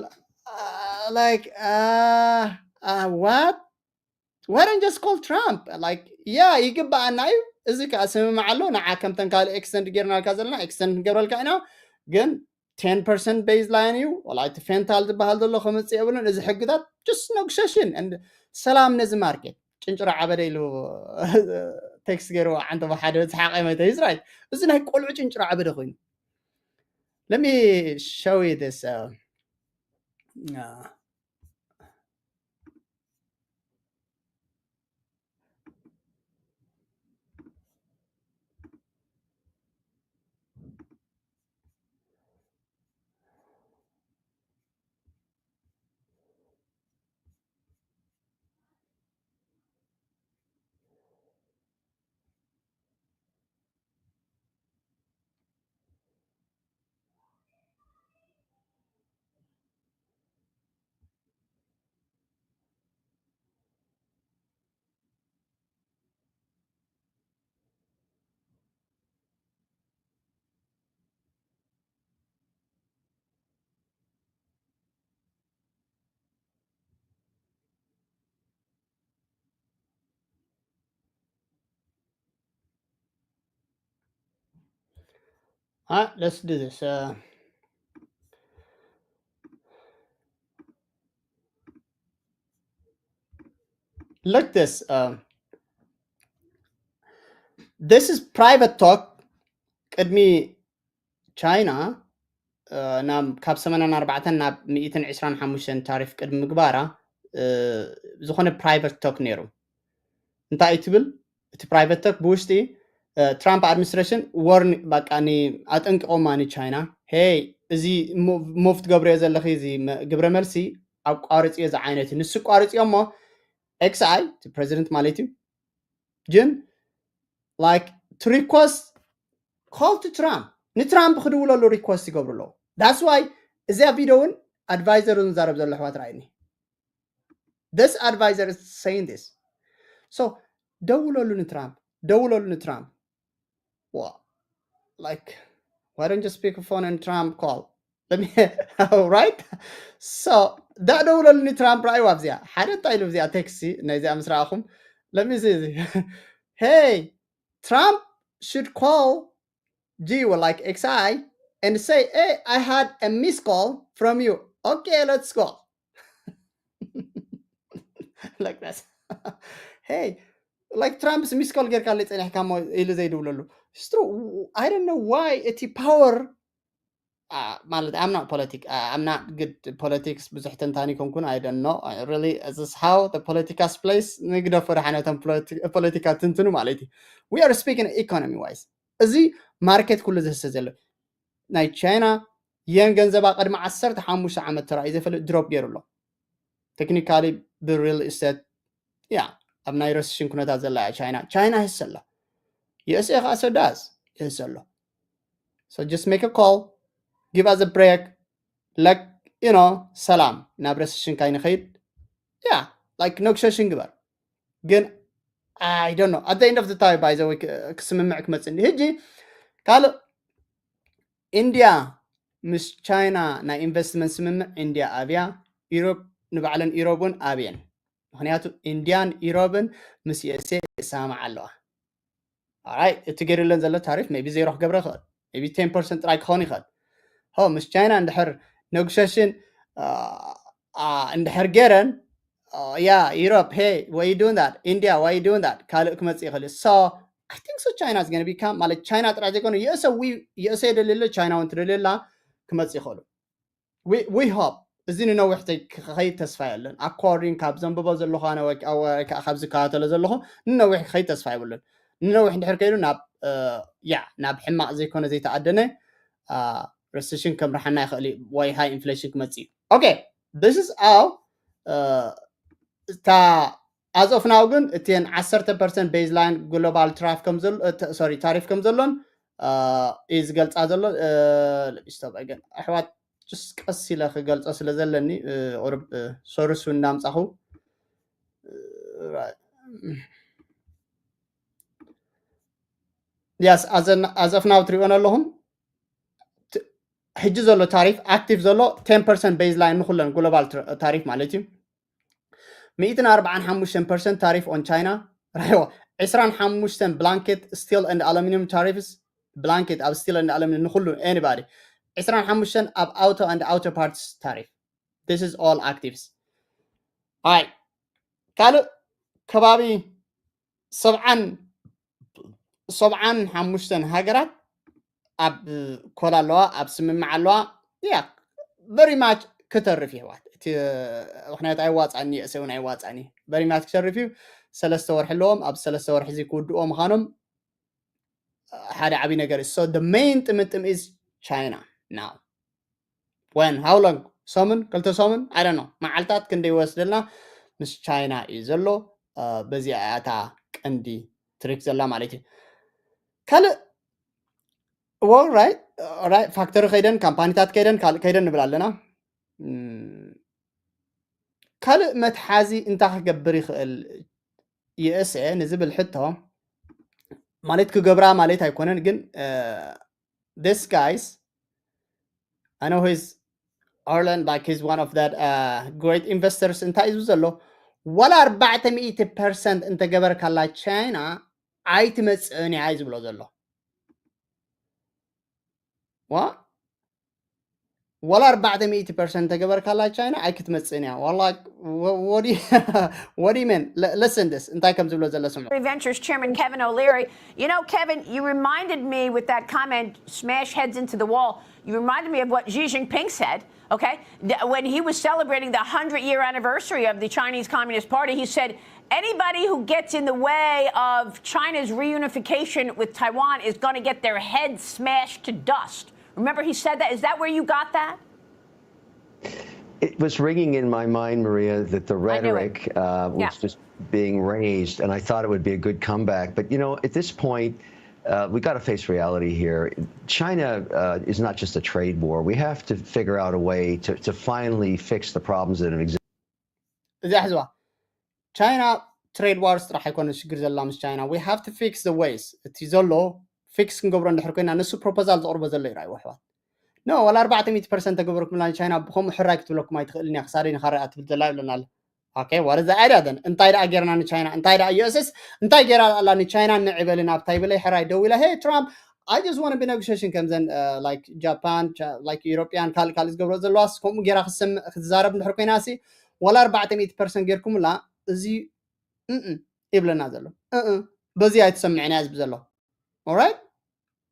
uh, like, uh, uh, what? Why don't just call Trump? Like, yeah, ይግባኣና እዩ። እዚ ከዓ ስምምዕ ኣሎ። ንዓ ከምተን ካልእ ኤክስተንድ ጌርናልካ ዘለና ኤክስተንድ ክንገብረልካ ኢና። ግን ten percent baseline እዩ። ወላ እቲ ፌንታል ዝበሃል ዘሎ ክምፅእ የብሉን። እዚ ሕግታት just negotiation and ሰላም ነዚ ማርኬት። ጭንጭሮ ዓበደ ኢሉ ቴክስት ገይርዎ ዓንተቦ ሓደ ዝሓቀ መተ። He's right። እዚ ናይ ቆልዑ ጭንጭሮ ዓበደ ኮይኑ። Let me show you this. Uh, uh, Ah, let's do this. Uh, look this. Uh, this is private talk. ቅድሚ ቻይና ናብ ካብ ሰማንያን ኣርባዕተን ናብ ሚእትን ዕስራን ሓሙሽተን ታሪፍ ቅድሚ ምግባራ ዝኾነ ፕራይቨት ቶክ ነይሩ። እንታይ እዩ ትብል? እቲ ፕራይቨት ቶክ ብውሽጢ ትራምፕ ኣድሚኒስትሬሽን ወርኒ በቃ ኣጠንቂቆማ ንቻይና፣ ሄይ፣ እዚ ሙቭ ትገብርዮ ዘለኺ፣ እዚ ግብረ መልሲ ኣቋርፅዮ፣ እዚ ዓይነት ንሱ ቋርፅዮ እሞ ኤክስኣይ እቲ ፕሬዚደንት ማለት እዩ ግን like to request call to Trump ንትራምፕ ክድውለሉ ሪኮስት ይገብሩ ኣለዉ። That's why እዚኣ ቪዲዮ እውን ኣድቫይዘር ዝዛረብ ዘሎ ኣሕዋት ረኣይኒ። This advisor is saying this. So ደውለሉ ንትራምፕ፣ ደውለሉ ንትራምፕ። Well, like, why don't you speak phone and Trump call? Let me, right? So ዳ ደውለሉ ንትራምፕ ረኣይዋ ኣብዚኣ ሓደ እንታይ ኢሉ ኣብዚኣ ቴክሲ ናይዚኣ ምስ ረኣኹም let me see. Hey, Trump should call G or like X I and say, hey, I had a missed call from you. Okay, let's go. Like this. Hey, like ትራምፕስ ሚስ ኮል ጌርካ ጸኒሕካ እሞ ኢሉ ዘይድውለሉ? It's true. I don't know why እቲ ፓወር ማለት I'm not politic I'm not good politics ብዙሕ ተንታኒ ኮንኩን I don't know really this is how the politicas place ንግደፎ ደሓነቶም ፖለቲካ ትንትኑ ማለት እዩ። We are speaking economy wise እዚ ማርኬት ኩሉ ዝህሰ ዘሎ ናይ ቻይና የን ገንዘባ ቅድሚ ዓሰርተ ሓሙሽተ ዓመት ተራእዩ ዘይፈልጥ ድሮፕ ገይሩ ኣሎ። ቴክኒካሊ ብሪል ስቴት ያ ኣብ ናይ ረስሽን ኩነታት ዘላ እያ ቻይና። ቻይና ይህሰ ኣሎ። USA ከዓ so does ይህሰ ኣሎ። So just make a call, give us a break, like, you know, ሰላም ናብ ረስሽን ካይንኸይድ ያ like negotiation ግበር። ግን I don't know at the end of the time by the way ክስምምዕ ክመፅእ እንዲ ሕጂ ካልእ ኢንድያ ምስ ቻይና ናይ ኢንቨስትመንት ስምምዕ ኢንድያ ኣብያ ኢሮብ ንባዕለን ኢሮብ እውን ኣብየን። ምክንያቱ ኢንድያን ኢሮብን ምስ USA ይሰማማዓ ኣለዋ። Alright እቲ ገይሩለን ዘሎ ታሪፍ maybe ዜሮ ክገብረ ይኽእል maybe ten percent ጥራይ ክኸውን ይኽእል። ሆ ምስ ቻይና እንድሕር ኔጎሽሽን እንድሕር ገይረን ያ ኢሮብ hey why you doing that ኢንድያ why you doing that ካልእ ክመፅእ ይኽእል እዩ። So I think so China is gonna become ማለት ቻይና ጥራይ ዘይኮነ USA የደልየለ ቻይና እውን ትደልየላ ክመፅእ ይኽእሉ። We hope እዚ ንነዊሕ ክኸይድ ተስፋ የለን። According ካብ ዘንብቦ ዘለኹ ኣነ ወይ ከዓ ካብ ዝከታተሎ ዘለኹ ንነዊሕ ክኸይድ ተስፋ የብሉን። ንነዊሕ እንድሕር ከይዱ ናብ ያ ናብ ሕማቕ ዘይኮነ ዘይተኣደነ recession ከምርሓና ይኽእል እዩ ወይ high inflation ክመጽእ እዩ። Okay, this is all እታ as of now ግን እተን ዓሰርተ percent baseline global tariff ከም ዘሎ sorry tariff ከም ዘሎን እዩ ዝገልጻ ዘሎ። Let me stop again ኣሕዋት just ቀስ ኢለ ክገልጾ ስለ ዘለኒ ቁርብ source ውን እናምጻኹ yes as of now ትሪኦን ኣለኹም። ሕጂ ዘሎ tariff active ዘሎ ten percent baseline ንኩለን global tariff ማለት እዩ። ሚእትን ኣርባዓን ሓሙሽተን percent tariff on China ራይዎ ዕስራን ሓሙሽተን blanket steel and aluminum tariffs blanket ኣብ steel and aluminum ንኩሉ anybody ዕስራን ሓሙሽተን ኣብ auto and auto parts tariff this is all actives ኣይ ካልእ ከባቢ ሰብዓን ሰብዓን ሓሙሽተን ሃገራት ኣብ ኮላ ኣለዋ ኣብ ስምምዕ ኣለዋ ያ very much ክተርፍ ይሕዋት እቲ ምክንያቱ ኣይዋፃኒ የእሰ እውን ኣይዋፃኒ very much ክተርፍ እዩ ሰለስተ ወርሒ ኣለዎም ኣብ ሰለስተ ወርሒ እዚ ክውድኦ ምዃኖም ሓደ ዓብይ ነገር so the main ጥምጥም is China now when how long ሰሙን ክልተ ሰሙን I don't know መዓልታት ክንደይ ይወስደልና ምስ ቻይና እዩ ዘሎ በዚኣ እያ እታ ቀንዲ ትሪክ ዘላ ማለት እዩ ካልእ well right right factory ከይደን ካምፓኒታት ከይደን ካልእ ከይደን ንብል ኣለና ካልእ መትሓዚ እንታይ ክገብር ይኽእል USA ንዝብል ሕቶ ማለት ክገብራ ማለት ኣይኮነን ግን this guys I know he's Arlen like he's one of that uh, great investors እንታይ እዩ ዘሎ ዋላ ኣርባዕተ ሚእቲ percent እንተገበርካላ ቻይና ኣይትመፅእን እያ እዩ ዝብሎ ዘሎ ዋ ዋላ ኣርባዕተ ሚእቲ percent ተገበርካላ ቻይና ኣይክትመፅእን እያ ዋላ what do you mean listen this እንታይ ከም ዝብሎ ዘሎ ስምዑ Ventures Chairman Kevin O'Leary. You know, Kevin, you reminded me with that comment, smash heads into the wall. You reminded me of what Xi Jinping said, okay? When he was celebrating the hundred year anniversary of the Chinese Communist Party, he said, anybody who gets in the way of China's reunification with Taiwan is going to get their head smashed to dust. Remember, he said that? Is that where you got that? It was ringing in my mind, Maria, that the rhetoric uh, was yeah. just being raised, and I thought it would be a good comeback. But, you know, at this point, uh, we got to face reality here. China uh, is not just a trade war. We have to figure out a way to, to finally fix the problems that have existed. እዚኣ ሕዝዋ ቻይና trade wars ጥራሕ ኣይኮነ ሽግር ዘላ ምስ ቻይና we have to fix the ways እቲ ዘሎ fix ክንገብሮ እንድሕር ኮይና ንሱ proposal ዘቕርቦ ዘሎ ይርኣይዎ ኣሕዋት no ዋላ ኣርባዕተ ሚእቲ percent ተገብረኩምላ ንቻይና ብከምኡ ሕራይ ክትብለኩም ኣይትኽእልን እያ ክሳደይ ንኻረኣ ትብል ዘላ ይብለና ኣሎ okay what is the idea then እንታይ ደኣ ጌርና ንቻይና እንታይ ደኣ USA እንታይ ጌራ ኣላ ንቻይና ንዕበልን ኣብታ ይበለይ ሕራይ ደው ኢላ hey Trump I just want to be negotiation ከምዘን like Japan like European ካልእ ካልእ ዝገብሮ ዘለዋስ ከምኡ ጌራ ክትሰምዕ ክትዛረብ እንድሕር ኮይና ሲ ዋላ ኣርባዕተ ሚእቲ percent ጌርኩምላ እዚ እእ ይብለና ዘሎ እእ በዚ ኣይትሰምዕን እያ ዝብ ዘሎ alright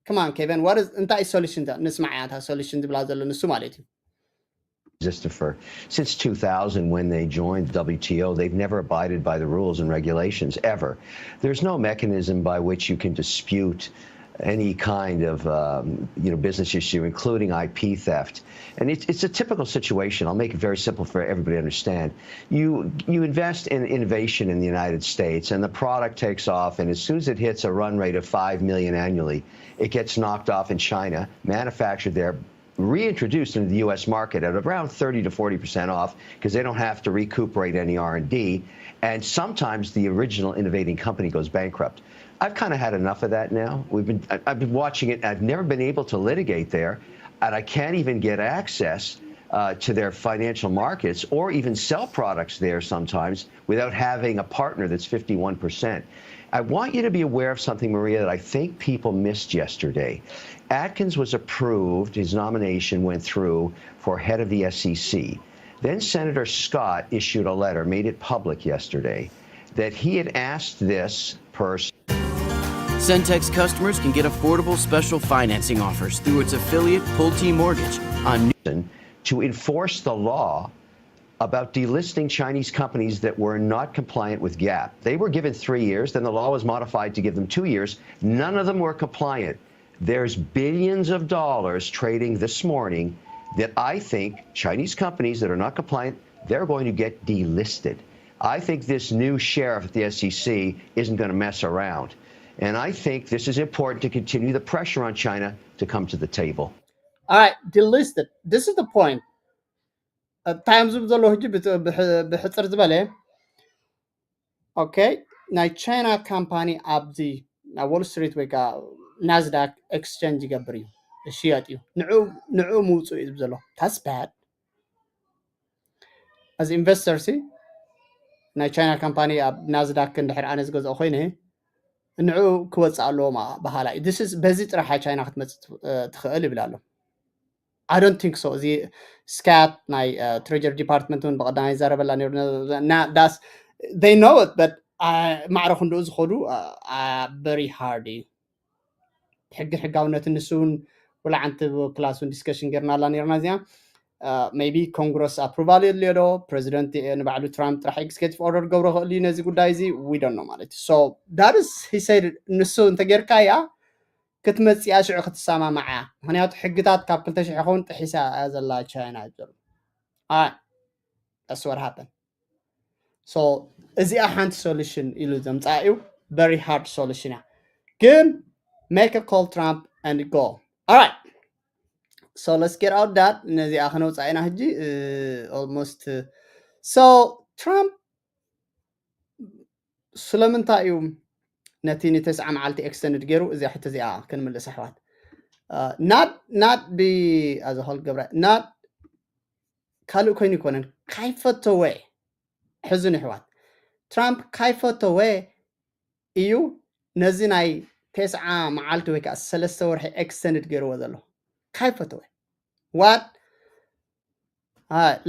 come on Kevin what is እንታይ solution ንስማዕ እያ እታ solution ዝብላ ዘሎ ንሱ ማለት እዩ existed for since two thousand when they joined the W T O. They've never abided by the rules and regulations ever. There's no mechanism by which you can dispute any kind of um, you know business issue, including I P theft. And it's, it's a typical situation. I'll make it very simple for everybody to understand. You you invest in innovation in the United States, and the product takes off. And as soon as it hits a run rate of five million annually, it gets knocked off in China, manufactured there, reintroduced into the U S market at around thirty to forty percent off because they don't have to recuperate any R and D. And sometimes the original innovating company goes bankrupt. I've kind of had enough of that now. We've been, I've been watching it. I've never been able to litigate there, and I can't even get access uh, to their financial markets or even sell products there sometimes without having a partner that's fifty-one percent. I want you to be aware of something, Maria, that I think people missed yesterday. Atkins was approved, his nomination went through for head of the S E C. Then Senator Scott issued a letter, made it public yesterday, that he had asked this person. Centex customers can get affordable special financing offers through its affiliate Pulte Mortgage on to enforce the law about delisting Chinese companies that were not compliant with GAP. They were given three years, then the law was modified to give them two years. None of them were compliant. There's billions of dollars trading this morning that I think Chinese companies that are not compliant, they're going to get delisted. I think this new sheriff at the S E C isn't going to mess around. And I think this is important to continue the pressure on China to come to the table. All right, delisted. This is the point. እንታይ እዮም ዝብሉ ዘለዉ ሕጂ? ብሕፅር ዝበለ፣ ኦኬ፣ ናይ ቻይና ካምፓኒ ኣብዚ ናብ ዎል ስትሪት ወይ ከዓ ናስዳክ ኤክስቸንጅ ይገብር እዩ፣ ይሽየጥ እዩ። ንዑ ምውፁ እዩ ዝብል ዘሎ። ታስ ባድ። እዚ ኢንቨስተር ሲ ናይ ቻይና ካምፓኒ ኣብ ናስዳክ እንድሕር ኣነ ዝገዝኦ ኮይነ፣ ንዑ ክወፅእ ኣለዎ በሃላ እዩ። በዚ ጥራሕ ቻይና ክትመፅእ ትኽእል ይብል ኣሎ። I don't think so። እዚ ስካት ናይ ትሬጀሪ ዲፓርትመንት እውን ብቀዳማይ ይዛረበላ ነሩ። ዳስ they know it, but ማዕረ ክንድኡ ዝኸዱ very hard እዩ። ሕግን ሕጋውነትን ንሱ እውን ውላ ዓንቲ ክላስ እውን ዲስከሽን ጌርናላ ነርና እዚኣ። ሜቢ ኮንግረስ ኣፕሩቫል የድልዮ ዶ? ፕሬዚደንት ንባዕሉ ትራምፕ ጥራሕ ኤግዜኪቲቭ ኦርደር ገብሮ ክእል እዩ ነዚ ጉዳይ እዚ? We don't know ማለት እዩ። So that is he said። ንሱ እንተጌርካያ ክትመፅያ ሽዑ ክትሰማማዓ፣ ምክንያቱ ሕግታት ካብ ክልተ ሽሕ ይኸውን ጥሒሳ እያ ዘላ ቻይና ይብሉ። That's what happened። So እዚኣ ሓንቲ ሶሉሽን ኢሉ ዘምፃ እዩ። Very hard solution እያ፣ ግን make a call Trump and go። Alright, so let's get out that። ነዚኣ ክነውፃ ኢና ሕጂ። Almost። So ትራምፕ ስለምንታይ እዩ ነቲ ንተስዓ መዓልቲ ኤክስተንድ ገይሩ? እዚኣ ሕቶ እዚኣ ክንምልስ ኣሕዋት። ናድ ናድ ብኣዘኸል ገብረ ናድ ካልእ ኮይኑ ይኮነን፣ ካይፈተወ። ሕዝን ኣሕዋት፣ ትራምፕ ካይፈተወ እዩ ነዚ ናይ ተስዓ መዓልቲ ወይ ከዓ ሰለስተ ወርሒ ኤክስተንድ ገይርዎ ዘሎ። ካይፈተወ። ዋት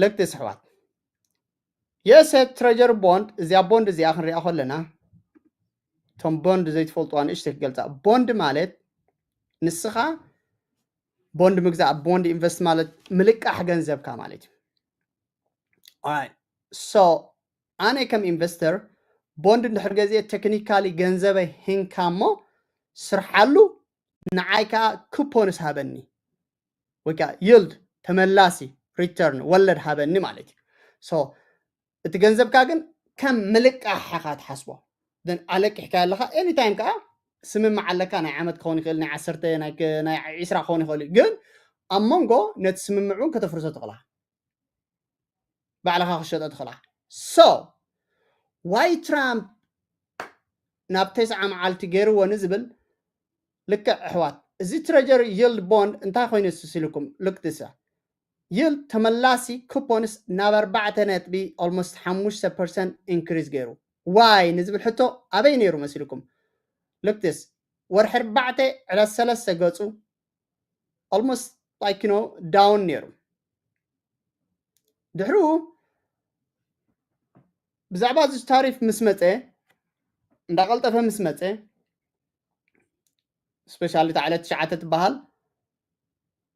ለክትስ ኣሕዋት፣ የሰ ትሬጀሪ ቦንድ፣ እዚኣ ቦንድ እዚኣ ክንሪኣ ከለና እቶም ቦንድ ዘይትፈልጥዋ ንእሽተይ ክገልፃ። ቦንድ ማለት ንስኻ ቦንድ ምግዛእ፣ ቦንድ ኢንቨስት ማለት ምልቃሕ ገንዘብካ ማለት እዩ። So ኣነ ከም ኢንቨስተር ቦንድ እንድሕር ገዚኤ ቴክኒካሊ ገንዘበይ ሂንካ እሞ ስርሓሉ፣ ንዓይ ከዓ ኩፖንስ ሃበኒ ወይ ከዓ ይልድ፣ ተመላሲ ሪተርን፣ ወለድ ሃበኒ ማለት እዩ። So እቲ ገንዘብካ ግን ከም ምልቃሕ ኢኻ ትሓስቦ። ኣለቂሕካ ኣለካ። ኤኒታይም ከዓ ስምምዕ ኣለካ። ናይ ዓመት ክኸውን ይኽእል፣ ናይ ዓሰርተ፣ ናይ ዒስራ ክኸውን ይኽእል እዩ። ግን ኣብ መንጎ ነቲ ስምምዕ እውን ከተፍርሶ ትኽእላ፣ ባዕልኻ ክሸጦ ትኽእላ። So ዋይ ትራምፕ ናብ ተስዓ መዓልቲ ገይርዎ ንዝብል፣ ልክዕ ኣሕዋት፣ እዚ ትሬጀሪ ይልድ ቦንድ እንታይ ኮይኑ ስሲልኩም? ልክትሰ ይልድ ተመላሲ ኩፖንስ ናብ ኣርባዕተ ነጥቢ ኦልሞስት ሓሙሽተ ፐርሰንት ኢንክሪዝ ገይሩ። ዋይ ንዝብል ሕቶ ኣበይ ነይሩ መሲልኩም? ልክትስ ወርሒ ኣርባዕተ ዕለት ሰለስተ ገፁ ኦልሞስት ላይክ ኖ ዳውን ነይሩ። ድሕሩ ብዛዕባ እዚ ታሪፍ ምስ መፀ፣ እንዳቀልጠፈ ምስ መፀ፣ ስፔሻሊ እታ ዕለት ትሽዓተ ትበሃል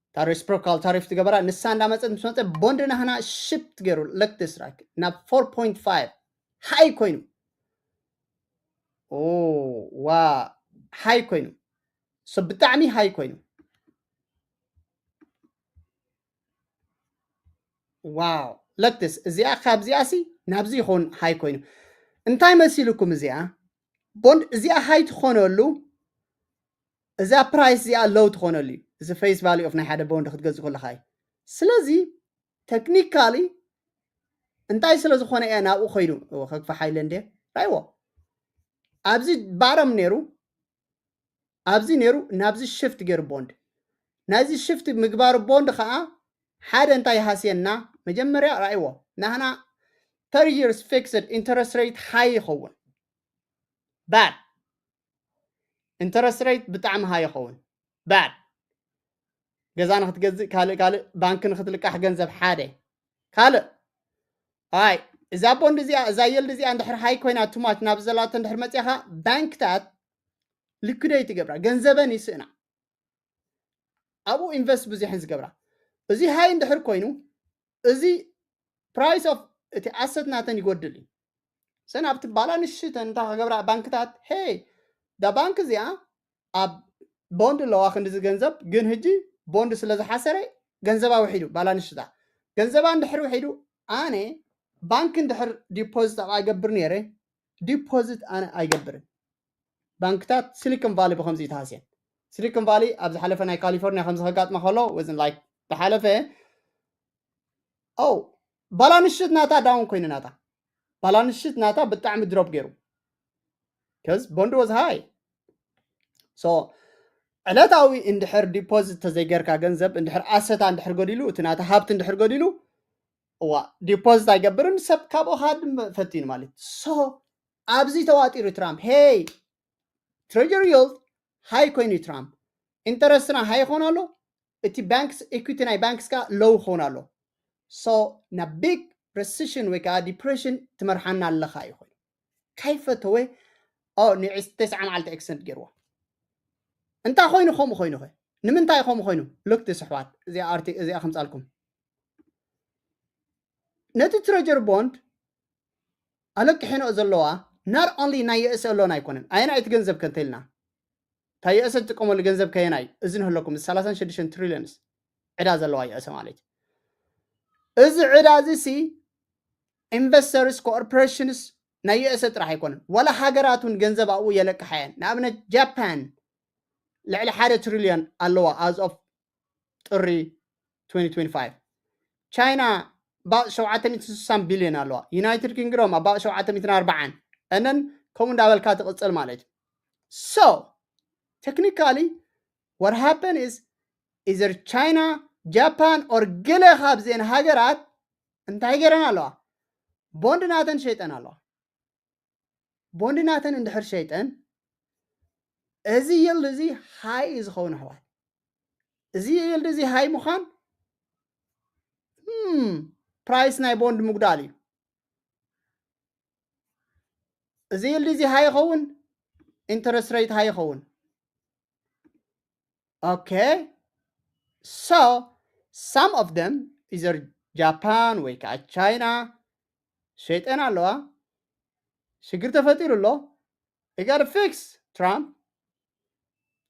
እታ ሬሲፕሮካል ታሪፍ ትገበራ፣ ንሳ እንዳመፀት ምስ መፀ ቦንድ ናህና ሽፕት ገይሩ ለክትስ ራክ ናብ ፎር ፖይንት ፋይቭ ሃይ ኮይኑ። ዋ ሃይ ኮይኑ። So ብጣዕሚ ሃይ ኮይኑ። ዋው ለክትስ እዚኣ ካብዚኣ ሲ ናብዚ ይኸውን ሃይ ኮይኑ። እንታይ መሲልኩም? እዚኣ ቦንድ እዚኣ ሃይ ትኾነሉ፣ እዛ ፕራይስ እዚኣ ሎው ትኾነሉ እዩ። እዚ ፌስ ቫሊ ኦፍ ናይ ሓደ ቦንድ ክትገዝእ ከለካ እዩ። ስለዚ ቴክኒካሊ እንታይ ስለ ዝኾነ እያ ናብኡ ኮይዱ? ከግፋ ሓይለ እንደ ራይዎ ኣብዚ ባረም ነይሩ፣ ኣብዚ ነይሩ ናብዚ ሽፍት ገይሩ ቦንድ። ናይዚ ሽፍት ምግባሩ ቦንድ ከዓ ሓደ እንታይ ይሃስየና? መጀመርያ ራእይዎ፣ ናህና ተር ይርስ ፊክስድ ኢንተረስት ሬት ሃይ ይኸውን። ባድ ኢንተረስት ሬት ብጣዕሚ ሃይ ይኸውን። ባድ ገዛ ንክትገዝእ፣ ካልእ ካልእ ባንክ ንክትልቃሕ ገንዘብ ሓደ ካልእ ኣይ እዛ ቦንድ እዚኣ፣ እዛ የልድ እዚኣ እንድሕር ሃይ ኮይና ቱማች ናብ ዘላቶ እንድሕር መፅያኻ ባንክታት ሊኩዴት ይገብራ፣ ገንዘበን ይስእና። ኣብኡ ኢንቨስት ብዙሕን ዝገብራ። እዚ ሃይ እንድሕር ኮይኑ እዚ price of እቲ asset ናተን ይጎድል እዩ። ሰን ኣብቲ ባላንስ ሽተን እንታይ ክገብራ ባንክታት፣ ሄይ፣ ዳ ባንክ እዚኣ ኣብ ቦንድ ኣለዋ ክንዲዚ ገንዘብ፣ ግን ህጂ ቦንድ ስለ ዝሓሰረ ገንዘባ ውሒዱ፣ ባላንስ ሽታ ገንዘባ እንድሕር ውሒዱ፣ ኣነ ባንክ እንድሕር ዲፖዚት ኣይገብር ነይረ፣ ዲፖዚት ኣነ ኣይገብርን። ባንክታት ሲሊኮን ቫሊ ብከምዚ ተሃስየን። ሲሊኮን ቫሊ ኣብ ዝሓለፈ ናይ ካሊፎርኒያ ከምዚ ከጋጥማ ከሎ ወዝን ላይክ ዝሓለፈ ኦ ባላንስ ሽት ናታ ዳውን ኮይኑ ናታ ባላንስ ሽት ናታ ብጣዕሚ ድሮፕ ገይሩ ከዝ ቦንድ ወዝ ሃይ። ሶ ዕለታዊ እንድሕር ዲፖዚት ተዘይገርካ ገንዘብ እንድሕር ኣሰታ እንድሕር ጎዲሉ እቲ ናታ ሃብቲ እንድሕር ጎዲሉ እዋ ዲፖዚት ኣይገብርን ሰብ ካብኡ ካድ ፈቲኑ ማለት። ሶ ኣብዚ ተዋጢሩ ትራምፕ ሄይ ትሬጀሪ ዮልድ ሃይ ኮይኑ እዩ ትራምፕ ኢንተረስትና ሃይ ይኾን ኣሎ። እቲ ባንክስ ኢኩቲ ናይ ባንክስካ ሎው ክኸውን ኣሎ። ሶ ናብ ቢግ ረሲሽን ወይ ከዓ ዲፕሬሽን ትመርሓና ኣለኻ እዩ ኮይኑ ካይፈተወ ንተስዓ መዓልቲ ኤክስተንድ ገይርዎ። እንታይ ኮይኑ ከምኡ ኮይኑ ኸ ንምንታይ ከምኡ ኮይኑ? ሉክ ስሕዋት እዚኣ ከምፃልኩም ነቲ ትሬጀሪ ቦንድ ኣለቅሒኖ ዘለዋ ናት ኦንሊ ናይ የእሰ ኣሎን ኣይኮነን። ኣየናይ እቲ ገንዘብ ከንተ ኢልና እታ የእሰ ትጥቀመሉ ገንዘብ ከየናይ እዚ ንህለኩም እዚ ሰላሳን ሽዱሽተን ትሪሊዮንስ ዕዳ ዘለዋ የእሰ ማለት እዩ። እዚ ዕዳ እዚ ሲ ኢንቨስተርስ ኮርፖሬሽንስ ናይ የእሰ ጥራሕ ኣይኮነን፣ ዋላ ሃገራት እውን ገንዘብ ኣብኡ የለቅሓ እየን። ንኣብነት ጃፓን ልዕሊ ሓደ ትሪሊዮን ኣለዋ as of ጥሪ twenty twenty-five። ቻይና about ሸውዓተ ሚእትን ስሳን ቢልዮን ኣለዋ። ዩናይትድ ኪንግዶም about ሸውዓተ ሚእትን ኣርባዓን እነን ከምኡ እንዳበልካ ትቕፅል ማለት እዩ። So technically what happen is either ቻይና ጃፓን or ገለ ካብዘን ሃገራት እንታይ ገይረን ኣለዋ? ቦንድ ናተን ሸይጠን ኣለዋ። ቦንድ ናተን እንድሕር ሸይጠን እዚ ይልድ እዚ ሃይ እዩ ዝኸውን ኣሕዋት። እዚ ይልድ እዚ ሃይ ምዃን ፕራይስ ናይ ቦንድ ምጉዳል እዩ። እዚ ይልድ እዚ ሃይ ይኸውን፣ ኢንተረስት ሬት ሃይ ይኸውን። Okay, so some of them either ጃፓን ወይ ከዓ ቻይና ሸይጠን ኣለዋ። ሽግር ተፈጢሩ ኣሎ። You gotta fix ትራምፕ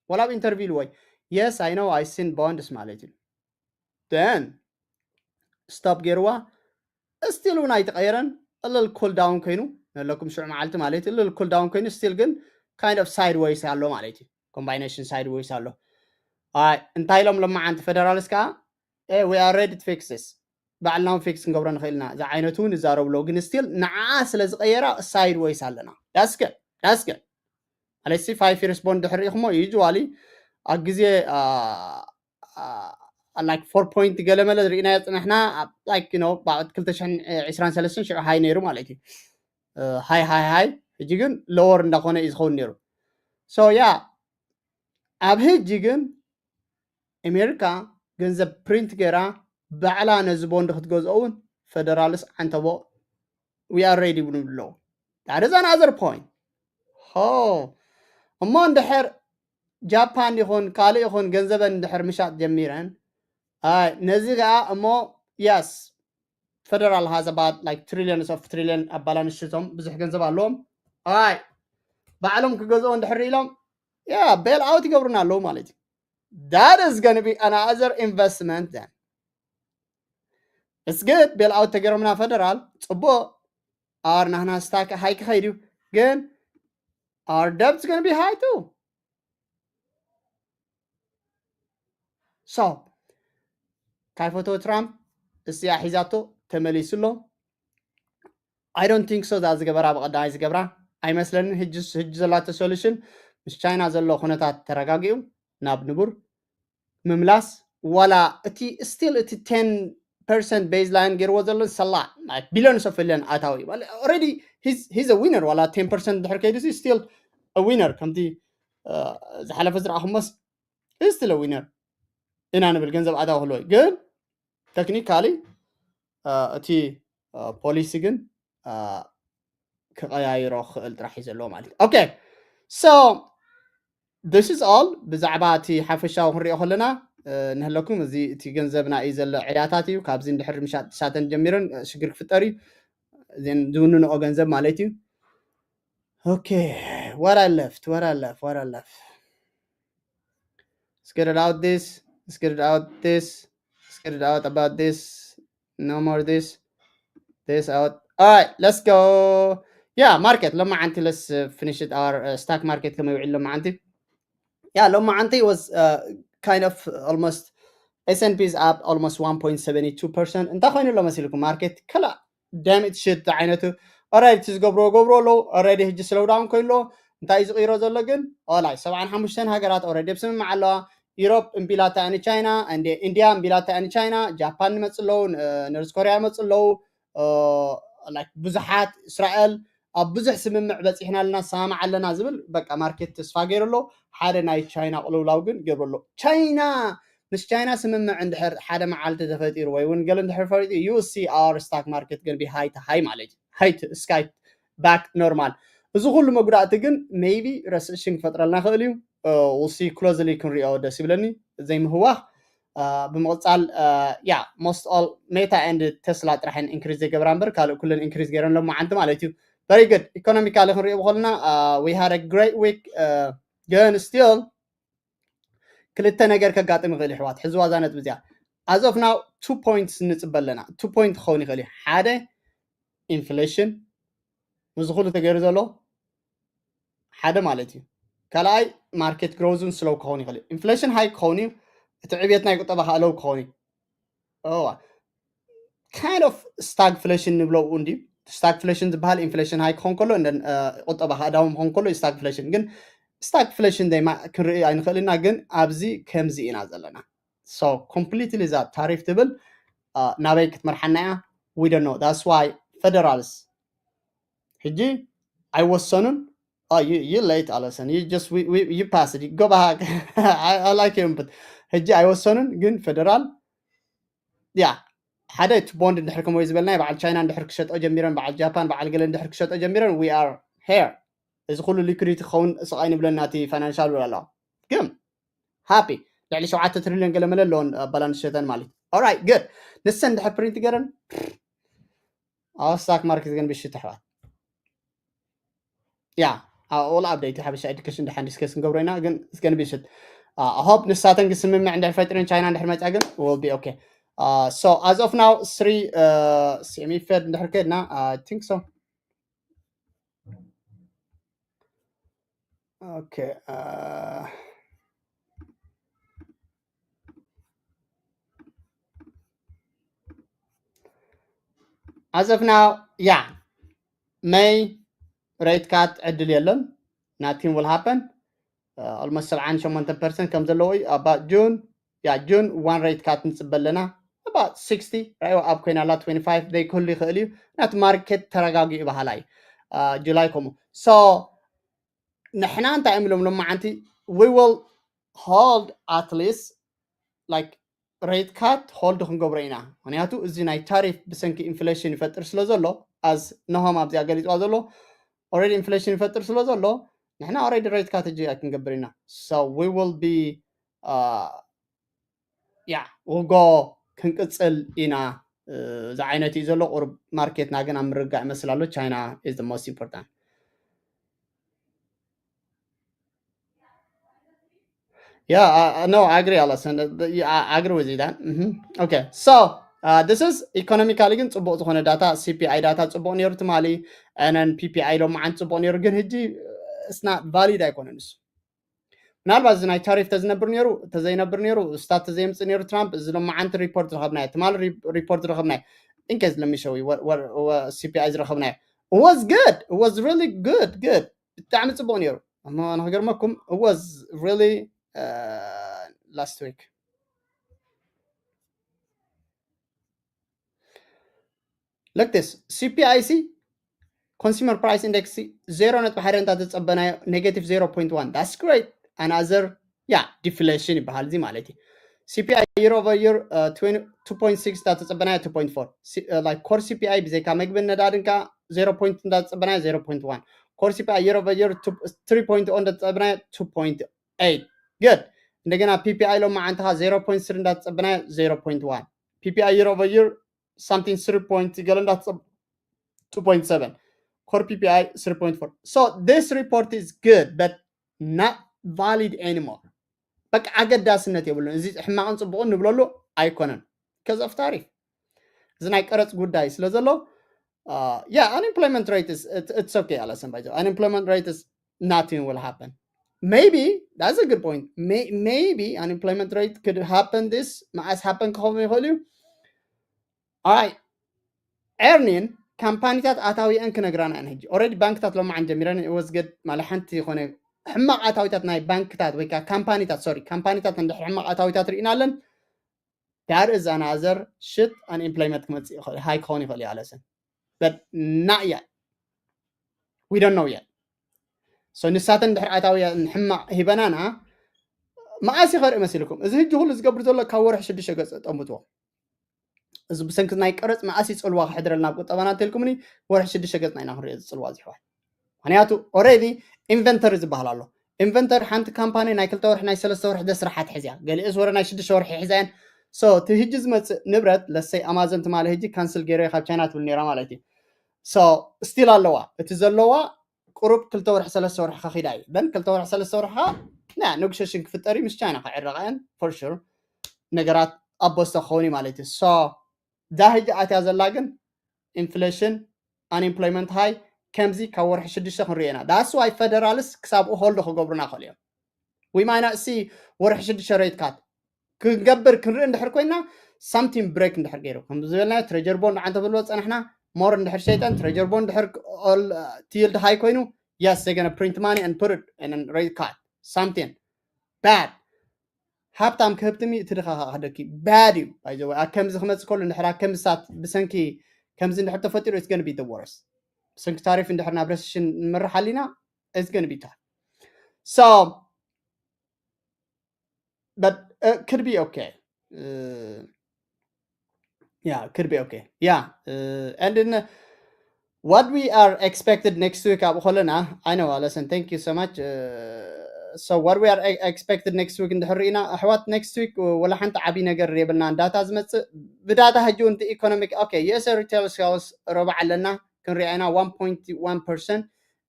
ወላ ኣብ ኢንተርቪው ኢልዎ yes I know I seen bonds ማለት እዩ። Then stop ገይርዋ። ስቲል እውን ኣይተቐየረን። እልል ኩል ዳውን ኮይኑ ነለኩም ሽዑ መዓልቲ ማለት እዩ። እልል ኩል ዳውን ኮይኑ ስቲል ግን kind of sideways ኣሎ ማለት እዩ። ኮምባይኔሽን ሳይድዌይስ ኣሎ። ኣይ እንታይ ኢሎም ለማዓንቲ ፌደራልስ ከዓ we are ready to fix this ባዕልና እውን ፊክስ ክንገብሮ ንኽእል ኢና ዝዓይነቱ እውን ይዛረቡ ኣለዉ። ግን ስቲል ንዓ ስለ ዝቐየራ ሳይድዌይስ ኣለና። That's good, that's good። ማለት ሲ ፋይቭ ይርስ ቦንድ ድሕር ኢኹሞ ዩዝዋሊ ኣብ ግዜ like four point ገለመለ ዝርኢናዮ ፅንሕና like you know about ክልተ ሽሕን ዕስራን ሰለስተን ሽዑ ሃይ ነይሩ ማለት እዩ። ሃይ ሃይ ሃይ ሕጂ ግን ሎወር እንዳኾነ እዩ ዝኸውን ነይሩ። So yeah ኣብ ሕጂ ግን ኣሜሪካ ገንዘብ ፕሪንት ገይራ ባዕላ ነዚ ቦንድ ክትገዝኦ እውን ፌደራልስ ዓንተቦ we are ready ይብሉ ኣለዉ። That is another point. ሆ እሞ እንድሕር ጃፓን ይኹን ካልእ ይኹን ገንዘበን እንድሕር ምሻጥ ጀሚረን ኣይ ነዚ ከዓ እሞ yes federal has about like trillions of trillion ኣብ ባላንስ ሽቶም ብዙሕ ገንዘብ ኣለዎም። ኣይ ባዕሎም ክገዝኦ እንድሕር ኢሎም yeah bail out ይገብሩና ኣለዉ ማለት እዩ። That is gonna be another investment then. It's good bail out ተገይሮምና ፌደራል ፅቡቅ our ናህና ስታክ ሃይ ክኸይድ እዩ ግን our debt is gonna be high too. So ካይፈቶ ትራምፕ እዚኣ ሒዛቶ ተመሊሱ ኣሎ። I don't think so እዛ ዝገበራ ብቐዳማይ ዝገብራ ኣይመስለንን። ሕጂ ሕጂ ዘላቶ ሶሉሽን ምስ ቻይና ዘሎ ኩነታት ተረጋጊኡ ናብ ንቡር ምምላስ ዋላ እቲ ስቲል እቲ ቴን ፐርሰንት ቤዝ ላይን ገይርዎ ዘሎ ሰላ ቢሊዮን ሶፍ ለን ኣታዊ ኦልሬዲ ሂዝ ዊነር ዋላ ቴን ፐርሰንት ድሕር ከይዱ ስቲል ዊነር ከምቲ ዝሓለፈ ዝረኣኹሞስ ስቲል ዊነር ኢና ንብል ገንዘብ ኣታዊ ክህልዎ ግን ቴክኒካሊ እቲ ፖሊሲ ግን ክቐያይሮ ክኽእል ጥራሕ እዩ ዘለዎ ማለት እዩ። Okay so this is all ብዛዕባ እቲ ሓፈሻዊ ክንሪኦ ከለና ንህለኩም። እዚ እቲ ገንዘብና እዩ ዘሎ ዕዳታት እዩ። ካብዚ እንድሕር ምሻጥ ሳተን ጀሚረን ሽግር ክፍጠር እዩ። እዘን ዝውንንኦ ገንዘብ ማለት እዩ። Okay, what I left, what I left, what I left. Let's get it out this, let's get it out this, let's get it out about this. No more this, this out. All right, let's go. Yeah, market. ሎማዓንቲ፣ let's uh, finish it our uh, stock market. ከመይ ውዒል ሎማዓንቲ? Yeah, ሎማዓንቲ was uh, kind of almost S and P is up almost one point seventy two percent. እንታይ ኮይኑ ኣሎ መሲልኩም? ማርኬት ከላ damn it shit ዓይነቱ already እቲ ዝገብርዎ ገብሮ ኣለዉ። Already ሕጂ slow down ኮይኑ ኣሎ። እንታይ እዩ ዝቕይሮ ዘሎ ግን? ኦላይ ሰብዓን ሓሙሽተን ሃገራት already ኣብ ስምምዕ ኣለዋ። ኢሮፕ እምቢላታ እኒ ቻይና፣ እንደ ኢንዲያ እምቢላታ እኒ ቻይና፣ ጃፓን ይመጽ ኣለዉ፣ ኖርዝ ኮሪያ ይመጽ ኣለዉ። ላይክ ብዙሓት፣ እስራኤል ኣብ ብዙሕ ስምምዕ በፂሕና ኣለና፣ ሰማማዕ ኣለና ዝብል በቃ ማርኬት ተስፋ ገይሩ ኣሎ። ሓደ ናይ ቻይና ቅልውላው ግን ገብሩ ኣሎ። ቻይና ምስ ቻይና ስምምዕ እንድሕር ሓደ መዓልቲ ተፈጢሩ ወይ እውን ገለ እንድሕር ፈሪጡ you see our stock market going to be high to high ማለት እዩ። High to sky back normal። እዚ ኩሉ መጉዳእቲ ግን maybe recession ክፈጥረልና ይኽእል እዩ። We'll see closely ክንሪኦ ደስ ይብለኒ ዘይምህዋኽ። ብምቕፃል yeah most all Meta and Tesla ጥራሕ increase ዘይገብራ እምበር ካልእ ኩለን increase ገይረን ሎማዓንቲ ማለት እዩ። Very good. Economically ክንሪኦ ከለና we had a great week. ግን still ክልተ ነገር ከጋጥም ይኽእል ይሕዋት። ሕዝዋ እዛ ነጥቢ እዚኣ። As of now two points ንፅበ ኣለና። Two point ክኸውን ይኽእል እዩ። ሓደ ኢንፍሌሽን፣ ምስዚ ኩሉ ተገይሩ ዘሎ ሓደ ማለት እዩ። ካልኣይ ማርኬት ግሮዝን ስሎው ክኸውን ይኽእል እዩ። ኢንፍሌሽን ሃይ ክኸውን እዩ። እቲ ዕብየት ናይ ቁጠባ ከዓ ሎው ክኸውን እዩ። እዋ kind of stagflation ንብሎ እንዲ stagflation ዝበሃል ኢንፍሌሽን ሃይ ክኸውን ከሎ እንደ ቁጠባ ከዓ ዳውን ክኸውን ከሎ stagflation። ግን stagflation ደይማ ክንርኢ ኣይንኽእልና። ግን ኣብዚ ከምዚ ኢና ዘለና። So completely እዛ ታሪፍ ትብል ናበይ ክትመርሓና እያ? We don't know. That's why federals ሕጂ ኣይወሰኑን። Oh, you, you late ኣለሰን። You just we, we, you passed it. Go back. I, I like him, but ሕጂ ኣይወሰኑን። ግን ፌደራል ያ ሓደ እቲ ቦንድ እንድሕር ከምወይ ዝበልናይ በዓል ቻይና እንድሕር ክሸጦ ጀሚረን፣ በዓል ጃፓን፣ በዓል ገለ እንድሕር ክሸጦ ጀሚረን we are here። እዚ ኩሉ ሊኩዲቲ ክኸውን ስቓይ ንብለና እቲ ፋይናንሻል ብል ኣለዋ። ግን ሃፒ ልዕሊ ሸውዓተ ትሪልዮን ገለ መለ ኣለዎን ባላንስ ሸተን ማለት እዩ። Alright, good. ንሰን እንድሕር ፕሪንት ገረን our stock market is going to be shit ኣሕዋት። Yeah, all update ሓበሻ ኤዱኬሽን ድሓን ዲስከስ ክንገብሮ ኢና። ግን it's going to be shit. I hope ንሳተን ክስምምዕ እንድሕር ፈጢረን ቻይና እንድሕር መፅያ ግን will be okay. So as of now three semi fed እንድሕር ከድና I think so. Okay. As of now yeah, May rate cut ዕድል የለን። Nothing will happen. Almost ሰብዓን ሸሞንተ ፐርሰንት ከም ዘለዎ እዩ። About June yeah, June one rate cut ንፅበ ኣለና። About sixty ራእይዋ ኣብ ኮይና ኣላ twenty five ዘይክህሉ ይኽእል እዩ። ናቲ ማርኬት ተረጋጊኡ በሃላ እዩ። ጁላይ ከምኡ። So ንሕና እንታይ እዮም ኢሎም ሎማዓንቲ we will hold at least like rate cut hold ክንገብሮ ኢና። ምክንያቱ እዚ ናይ ታሪፍ ብሰንኪ ኢንፍሌሽን ይፈጥር ስለ ዘሎ፣ as ነሆም ኣብዚኣ ገሊፅዋ ዘሎ already ኢንፍሌሽን ይፈጥር ስለ ዘሎ ንሕና already rate cut እጂ ክንገብር ኢና። So we will be yeah, we go ክንቅፅል ኢና ዝዓይነት እዩ ዘሎ። ቁሩብ ማርኬትና ግን ኣብ ምርጋእ ይመስል ኣሎ። China is the most important. Yeah, uh, no, I agree, Alison. Uh, yeah, I agree with you then. Mm-hmm. Okay, so uh, this is economically ግን ፅቡቕ ዝኾነ ዳታ፣ C P I ዳታ ፅቡቕ ነይሩ ትማሊ፣ and then P P I ሎማዓንቲ ፅቡቕ ነይሩ። ግን ሕጂ it's not valid ኣይኮነን እሱ። ምናልባት እዚ ናይ ታሪፍ ተዝነብር ነይሩ፣ ተዘይነብር ነይሩ፣ ስታት ተዘየምፅእ ነይሩ ትራምፕ፣ እዚ ሎማዓንቲ ሪፖርት ረኸብናዮ፣ ትማሊ ሪፖርት ረኸብናዮ። In case let me show you what, what, what C P I ዝረኸብናዮ. It was good. It was really good, good. ብጣዕሚ ፅቡቕ ነይሩ። እሞ ንክገርመኩም it was really uh, last week. Look this, C P I C, Consumer Price Index ዜሮ ነጥቢ ሓደ እንዳ ተጸበናዮ negative zero point one. That's great. Another yeah, deflation ይበሃል እዚ ማለት እዩ። C P I year over year uh, twenty, two point six እንዳ ተጸበናዮ two point four. C, uh, like core C P I ብዘይካ መግብን ነዳድን ከኣ zero point እንዳ ተጸበናዮ zero point one. Core C P I year over year two, three point oh እንዳ ተጸበናዮ two point eight. Good. እንደገና PPI ሎማዓንቲ ከኣ zero point three እንዳተጸበናዮ zero point one፣ PPI year over year something three point ገለ እንዳተጸብ two point seven፣ core PPI three point four. So this report is good but not valid anymore. በቃ ኣገዳስነት የብሉን። እዚ ሕማቕን ጽቡቕን ንብለሉ ኣይኮነን። Because of tariff። እዚ ናይ ቀረጽ ጉዳይ ስለ ዘሎ፣ uh, yeah, unemployment rate is, it's, it's okay, ኣለሰን ባይዘ። Unemployment rate is nothing will happen. Maybe, that's a good point. May, maybe unemployment rate could happen this, መዓስ happen ክኸውን ይኽእል እዩ። ኣይ ኤርኒን ካምፓኒታት ኣታዊአን ክነግራና እየን። ሕጂ already ባንክታት ሎማዓን ጀሚረን ወዝገድ ማለት ሓንቲ ዝኾነ ሕማቕ ኣታዊታት ናይ ባንክታት ወይ ከዓ ካምፓኒታት፣ ሶሪ፣ ካምፓኒታት እንድሕር ሕማቕ ኣታዊታት ርኢና ኣለን፣ that is another shit, unemployment ክመፅእ ይኽእል፣ ሃይ ክኸውን ይኽእል እዩ ኣለሰን። But not yet. We don't know yet. So ንሳተን ድሕር ኣታዊ ሕማቕ ሂበናና መኣስ ይኸርኢ መሲልኩም? እዚ ህጂ ኩሉ ዝገብር ዘሎ ካብ ወርሒ ሽዱሽተ ገጽ ጠምትዎ። እዚ ብሰንኪ ናይ ቀረጽ መኣስ ይጽልዋ ክሕድረልና ኣብ ቁጠባና እንተልኩምኒ፣ ወርሒ ሽዱሽተ ገጽና ኢና ክንሪኦ ዝጽልዋ ዝሕዋት። ምክንያቱ already ኢንቨንተሪ ዝበሃል ኣሎ። ኢንቨንተሪ ሓንቲ ካምፓኒ ናይ ክልተ ወርሒ ናይ ሰለስተ ወርሒ ደስራሓት ሕዝያ፣ ገሊእስ ወረ ናይ ሽዱሽተ ወርሒ ሕዛየን። So እቲ ህጂ ዝመጽእ ንብረት ለሰይ ኣማዞን ትማሊ ህጂ ካንስል ገይረ ካብ ቻይና ትብል ነይራ ማለት እዩ። So ስቲል ኣለዋ፣ እቲ ዘለዋ ቁሩብ ክልተ ወርሒ ሰለስተ ወርሒ ከኺዳ እዩ። በን ክልተ ወርሒ ሰለስተ ወርሒ ና ኔጎሽሽን ክፍጠር እዩ፣ ምስ ቻይና ክዕረቓ እየን for sure። ነገራት ኣብ ቦስቶ ክኸውን እዩ ማለት እዩ። So እዛ ህጂ ኣትያ ዘላ ግን ኢንፍሌሽን፣ ኣንኤምፕሎይመንት ሃይ፣ ከምዚ ካብ ወርሒ ሽዱሽተ ክንሪኦ ኢና። That's why ፈደራልስ ክሳብኡ ሆልድ ክገብሩና ክኽእሉ እዮም። We might not see ወርሒ ሽዱሽተ ሬት ካት ክንገብር ክንርኢ እንድሕር ኮይና፣ something break እንድሕር ገይሩ፣ ከም ዝበልናዮ ትሬጀር ቦንድ ዓንተ ብልዎ ጸናሕና፣ ሞር እንድሕር ሸይጠን ትሬጀር ቦንድ እንድሕር ኦል ቲልድ ሃይ ኮይኑ፣ yes, they're gonna print money and put it in a rate card, something bad። ሃብታም ክህብትም እዩ፣ እቲ ድኻ ከዓ ክደኪ ባድ እዩ። ባይዘወ ኣብ ከምዚ ክመፅእ ከሎ እንድሕር ኣብ ከምዚ ሳት ብሰንኪ ከምዚ እንድሕር ተፈጢሩ it's gonna be the worst። ብሰንኪ ታሪፍ እንድሕር ናብ ረሴሽን ንመርሕ ኣሊና it's gonna be tough። So but uh, could be okay. Uh, yeah, could be okay. Yeah, uh, and then uh, what we are expected next week ኣብ ኾለና፣ I know ኣለሰን, thank you so much. Uh, so what we are e- expected next week እንድሕር ርኢና ኣሕዋት፣ next week ወላ ሓንቲ ዓብዪ ነገር የብልናን። ዳታ ዝመፅእ ብዳታ ሕጂ እውን እቲ ኢኮኖሚክ okay፣ US retail sales ረብዓ ኣለና፣ ክንሪኣ ኢና one point one percent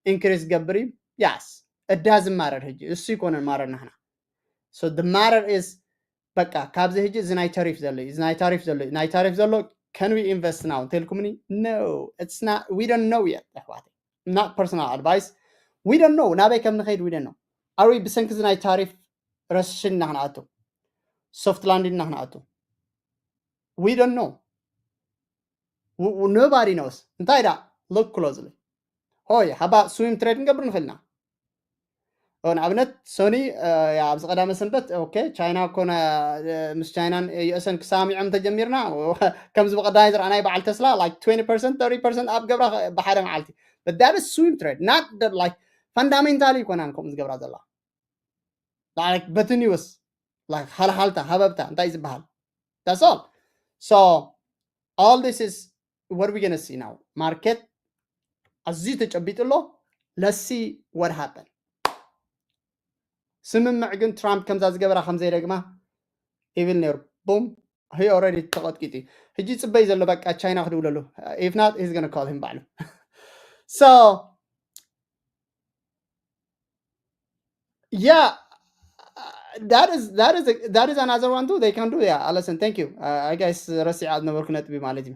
increase ገብር እዩ። Yes, እዳ ዝማረር ሕጂ እሱ ይኮነን ማረር ናህና። So the matter is በቃ ካብዚ ሕጂ እዚ ናይ ታሪፍ ዘሎ እዩ፣ እዚ ናይ ታሪፍ ዘሎ እዩ፣ ናይ ታሪፍ ዘሎ can we invest now እንተልኩምኒ፣ no, it's not, we don't know yet ኣሕዋተይ። Not personal advice, we don't know ናበይ ከም ንኸይድ፣ we don't know። Are we ብሰንኪ እዚ ናይ ታሪፍ ረስሽን ኢና ክንኣቱ፣ ሶፍት ላንዲን ኢና ክንኣቱ? We don't know. Nobody knows። እንታይ ዳ look closely። ሆይ ሃባ ስዊም ትሬድ ክንገብር ንኽእልና። ንኣብነት ሶኒ ኣብዚ ቀዳመ ሰንበት okay፣ ቻይና ኮነ ምስ ቻይናን ዩኤስን ክሰማምዖም እንተጀሚርና፣ ከምዚ ብቐዳማይ ዝረኣናይ በዓል ተስላ like twenty percent, thirty percent ኣብ ገብራ ብሓደ መዓልቲ። But that is swing trade, not that like fundamental ይኮናን ከምኡ ዝገብራ ዘላ። Like በቲ ኒውስ like ሃልሃልታ ሃበብታ እንታይ ዝበሃል? That's all. So all this is what we gonna see now. ማርኬት ኣዝዩ ተጨቢጡ ኣሎ። Let's see what happen። ስምምዕ ግን ትራምፕ ከምዛ ዝገበራ ከም ዘይደግማ ይብል ነይሩ። ቡም፣ he already ተቐጥቂጡ እዩ። ሕጂ ጽበይ ዘሎ በቃ ቻይና ክድውለሉ። If not, he's gonna call him ባዕሉ። So yeah, that is that is that is another one too. They can do, yeah. ኣለሰን, thank you. I guess ረሲዓ ዝነበርኩ ነጥቢ ማለት እዩ።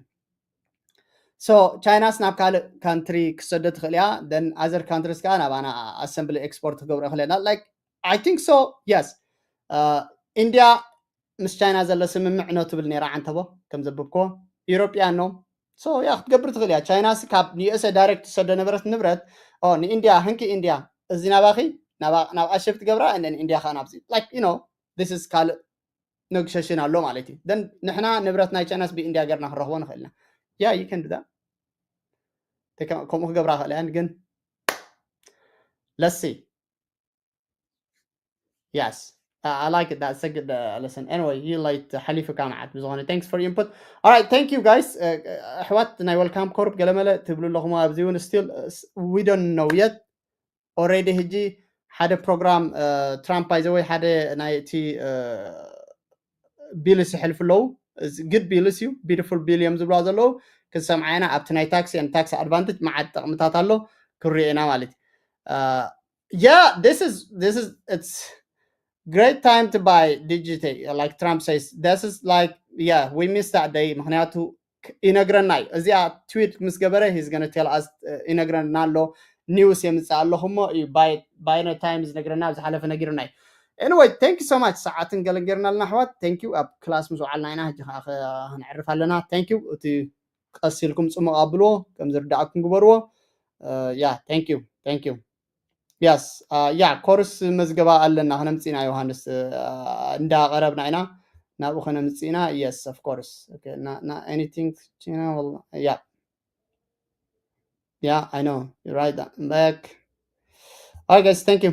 So ቻይናስ ናብ ካልእ ካንትሪ ክሰዶ ትኽእል እያ፣ then other countries ከዓ ናባና ኣሰምብሊ ኤክስፖርት ክገብሮ ይኽእል እያ። Like I think so, yes. ኢንድያ ምስ ቻይና ዘሎ ስምምዕ no ትብል ነይራ ዓንተቦ ከም ዘብብኮ። ኢሮፕያን no። So yeah, ክትገብር ትኽእል እያ። ቻይናስ ካብ ዩኤስኤ ዳይሬክት ትሰዶ ነበረት ንብረት ንኢንድያ፣ ህንኪ ኢንድያ፣ እዚ ናባኺ ናብ ኣሸብ ትገብራ፣ and then ኢንድያ ከዓ ናብዚ። Like you know, this is ካልእ ኔጎሽሽን ኣሎ ማለት እዩ። Then ንሕና ንብረት ናይ ቻይናስ ብኢንድያ ገርና ክንረኽቦ ንኽእል ኢና። Yeah, you can do that. ከምኡ ክገብራ ክእል እያን ግን let's see. Yes, I like it. That's a good lesson. Anyway, you like ሓሊፉካ መዓት ብዝኾነ thanks for your input. All right, thank you guys. ኣሕዋት ናይ welcome corp ገለመለ ትብሉ ኣለኹም ኣብዚ እውን still we don't know yet. Already ሕጂ ሓደ ፕሮግራም ትራምፕ ባይዘወይ ሓደ ናይ እቲ ቢልስ ይሕልፉ ኣለዉ። ግድ ቢልስ እዩ፣ ቢዩቲፉል ቢል እዮም ዝብልዋ ዘለዉ። ክንሰምዓ ኢና ኣብቲ ናይ ታክስ and tax advantage መዓት ጠቕምታት ኣሎ፣ ክንሪኦ ኢና ማለት እዩ። Yeah, this is this is it's great time to buy digite, like Trump says. This is like, yeah, we missed that day. ምክንያቱ ይነግረና እዩ። እዚኣ ትዊት ምስ ገበረ he's gonna tell us, ይነግረና ኣሎ፣ ኒውስ የምፅእ ኣለኹ እሞ እዩ። ባይነ ታይም ዝነግረና ኣብ ዝሓለፈ ነጊርና እዩ። Anyway, thank you so much። ሰዓትን ገለን ጌርና ኣለና ኣሕዋት። Thank you። ኣብ ክላስ ምስ ውዓልና ኢና፣ ሕጂ ከዓ ከ- ክንዕርፍ ኣለና። Thank you። እቲ ቀስ ኢልኩም ፅሙቕ ኣብልዎ፣ ከም ዝርዳእኩም ግበርዎ። Yeah, thank you, thank you። Yes, yeah, ኮርስ መዝገባ ኣለና፣ ክነምፅእና ዮሃንስ፣ እንዳቀረብና ኢና፣ ናብኡ ከነምፅእና። Yes, of course. Okay, not, not anything. Yeah, yeah, I know, you're right, back. All right, guys, thank you.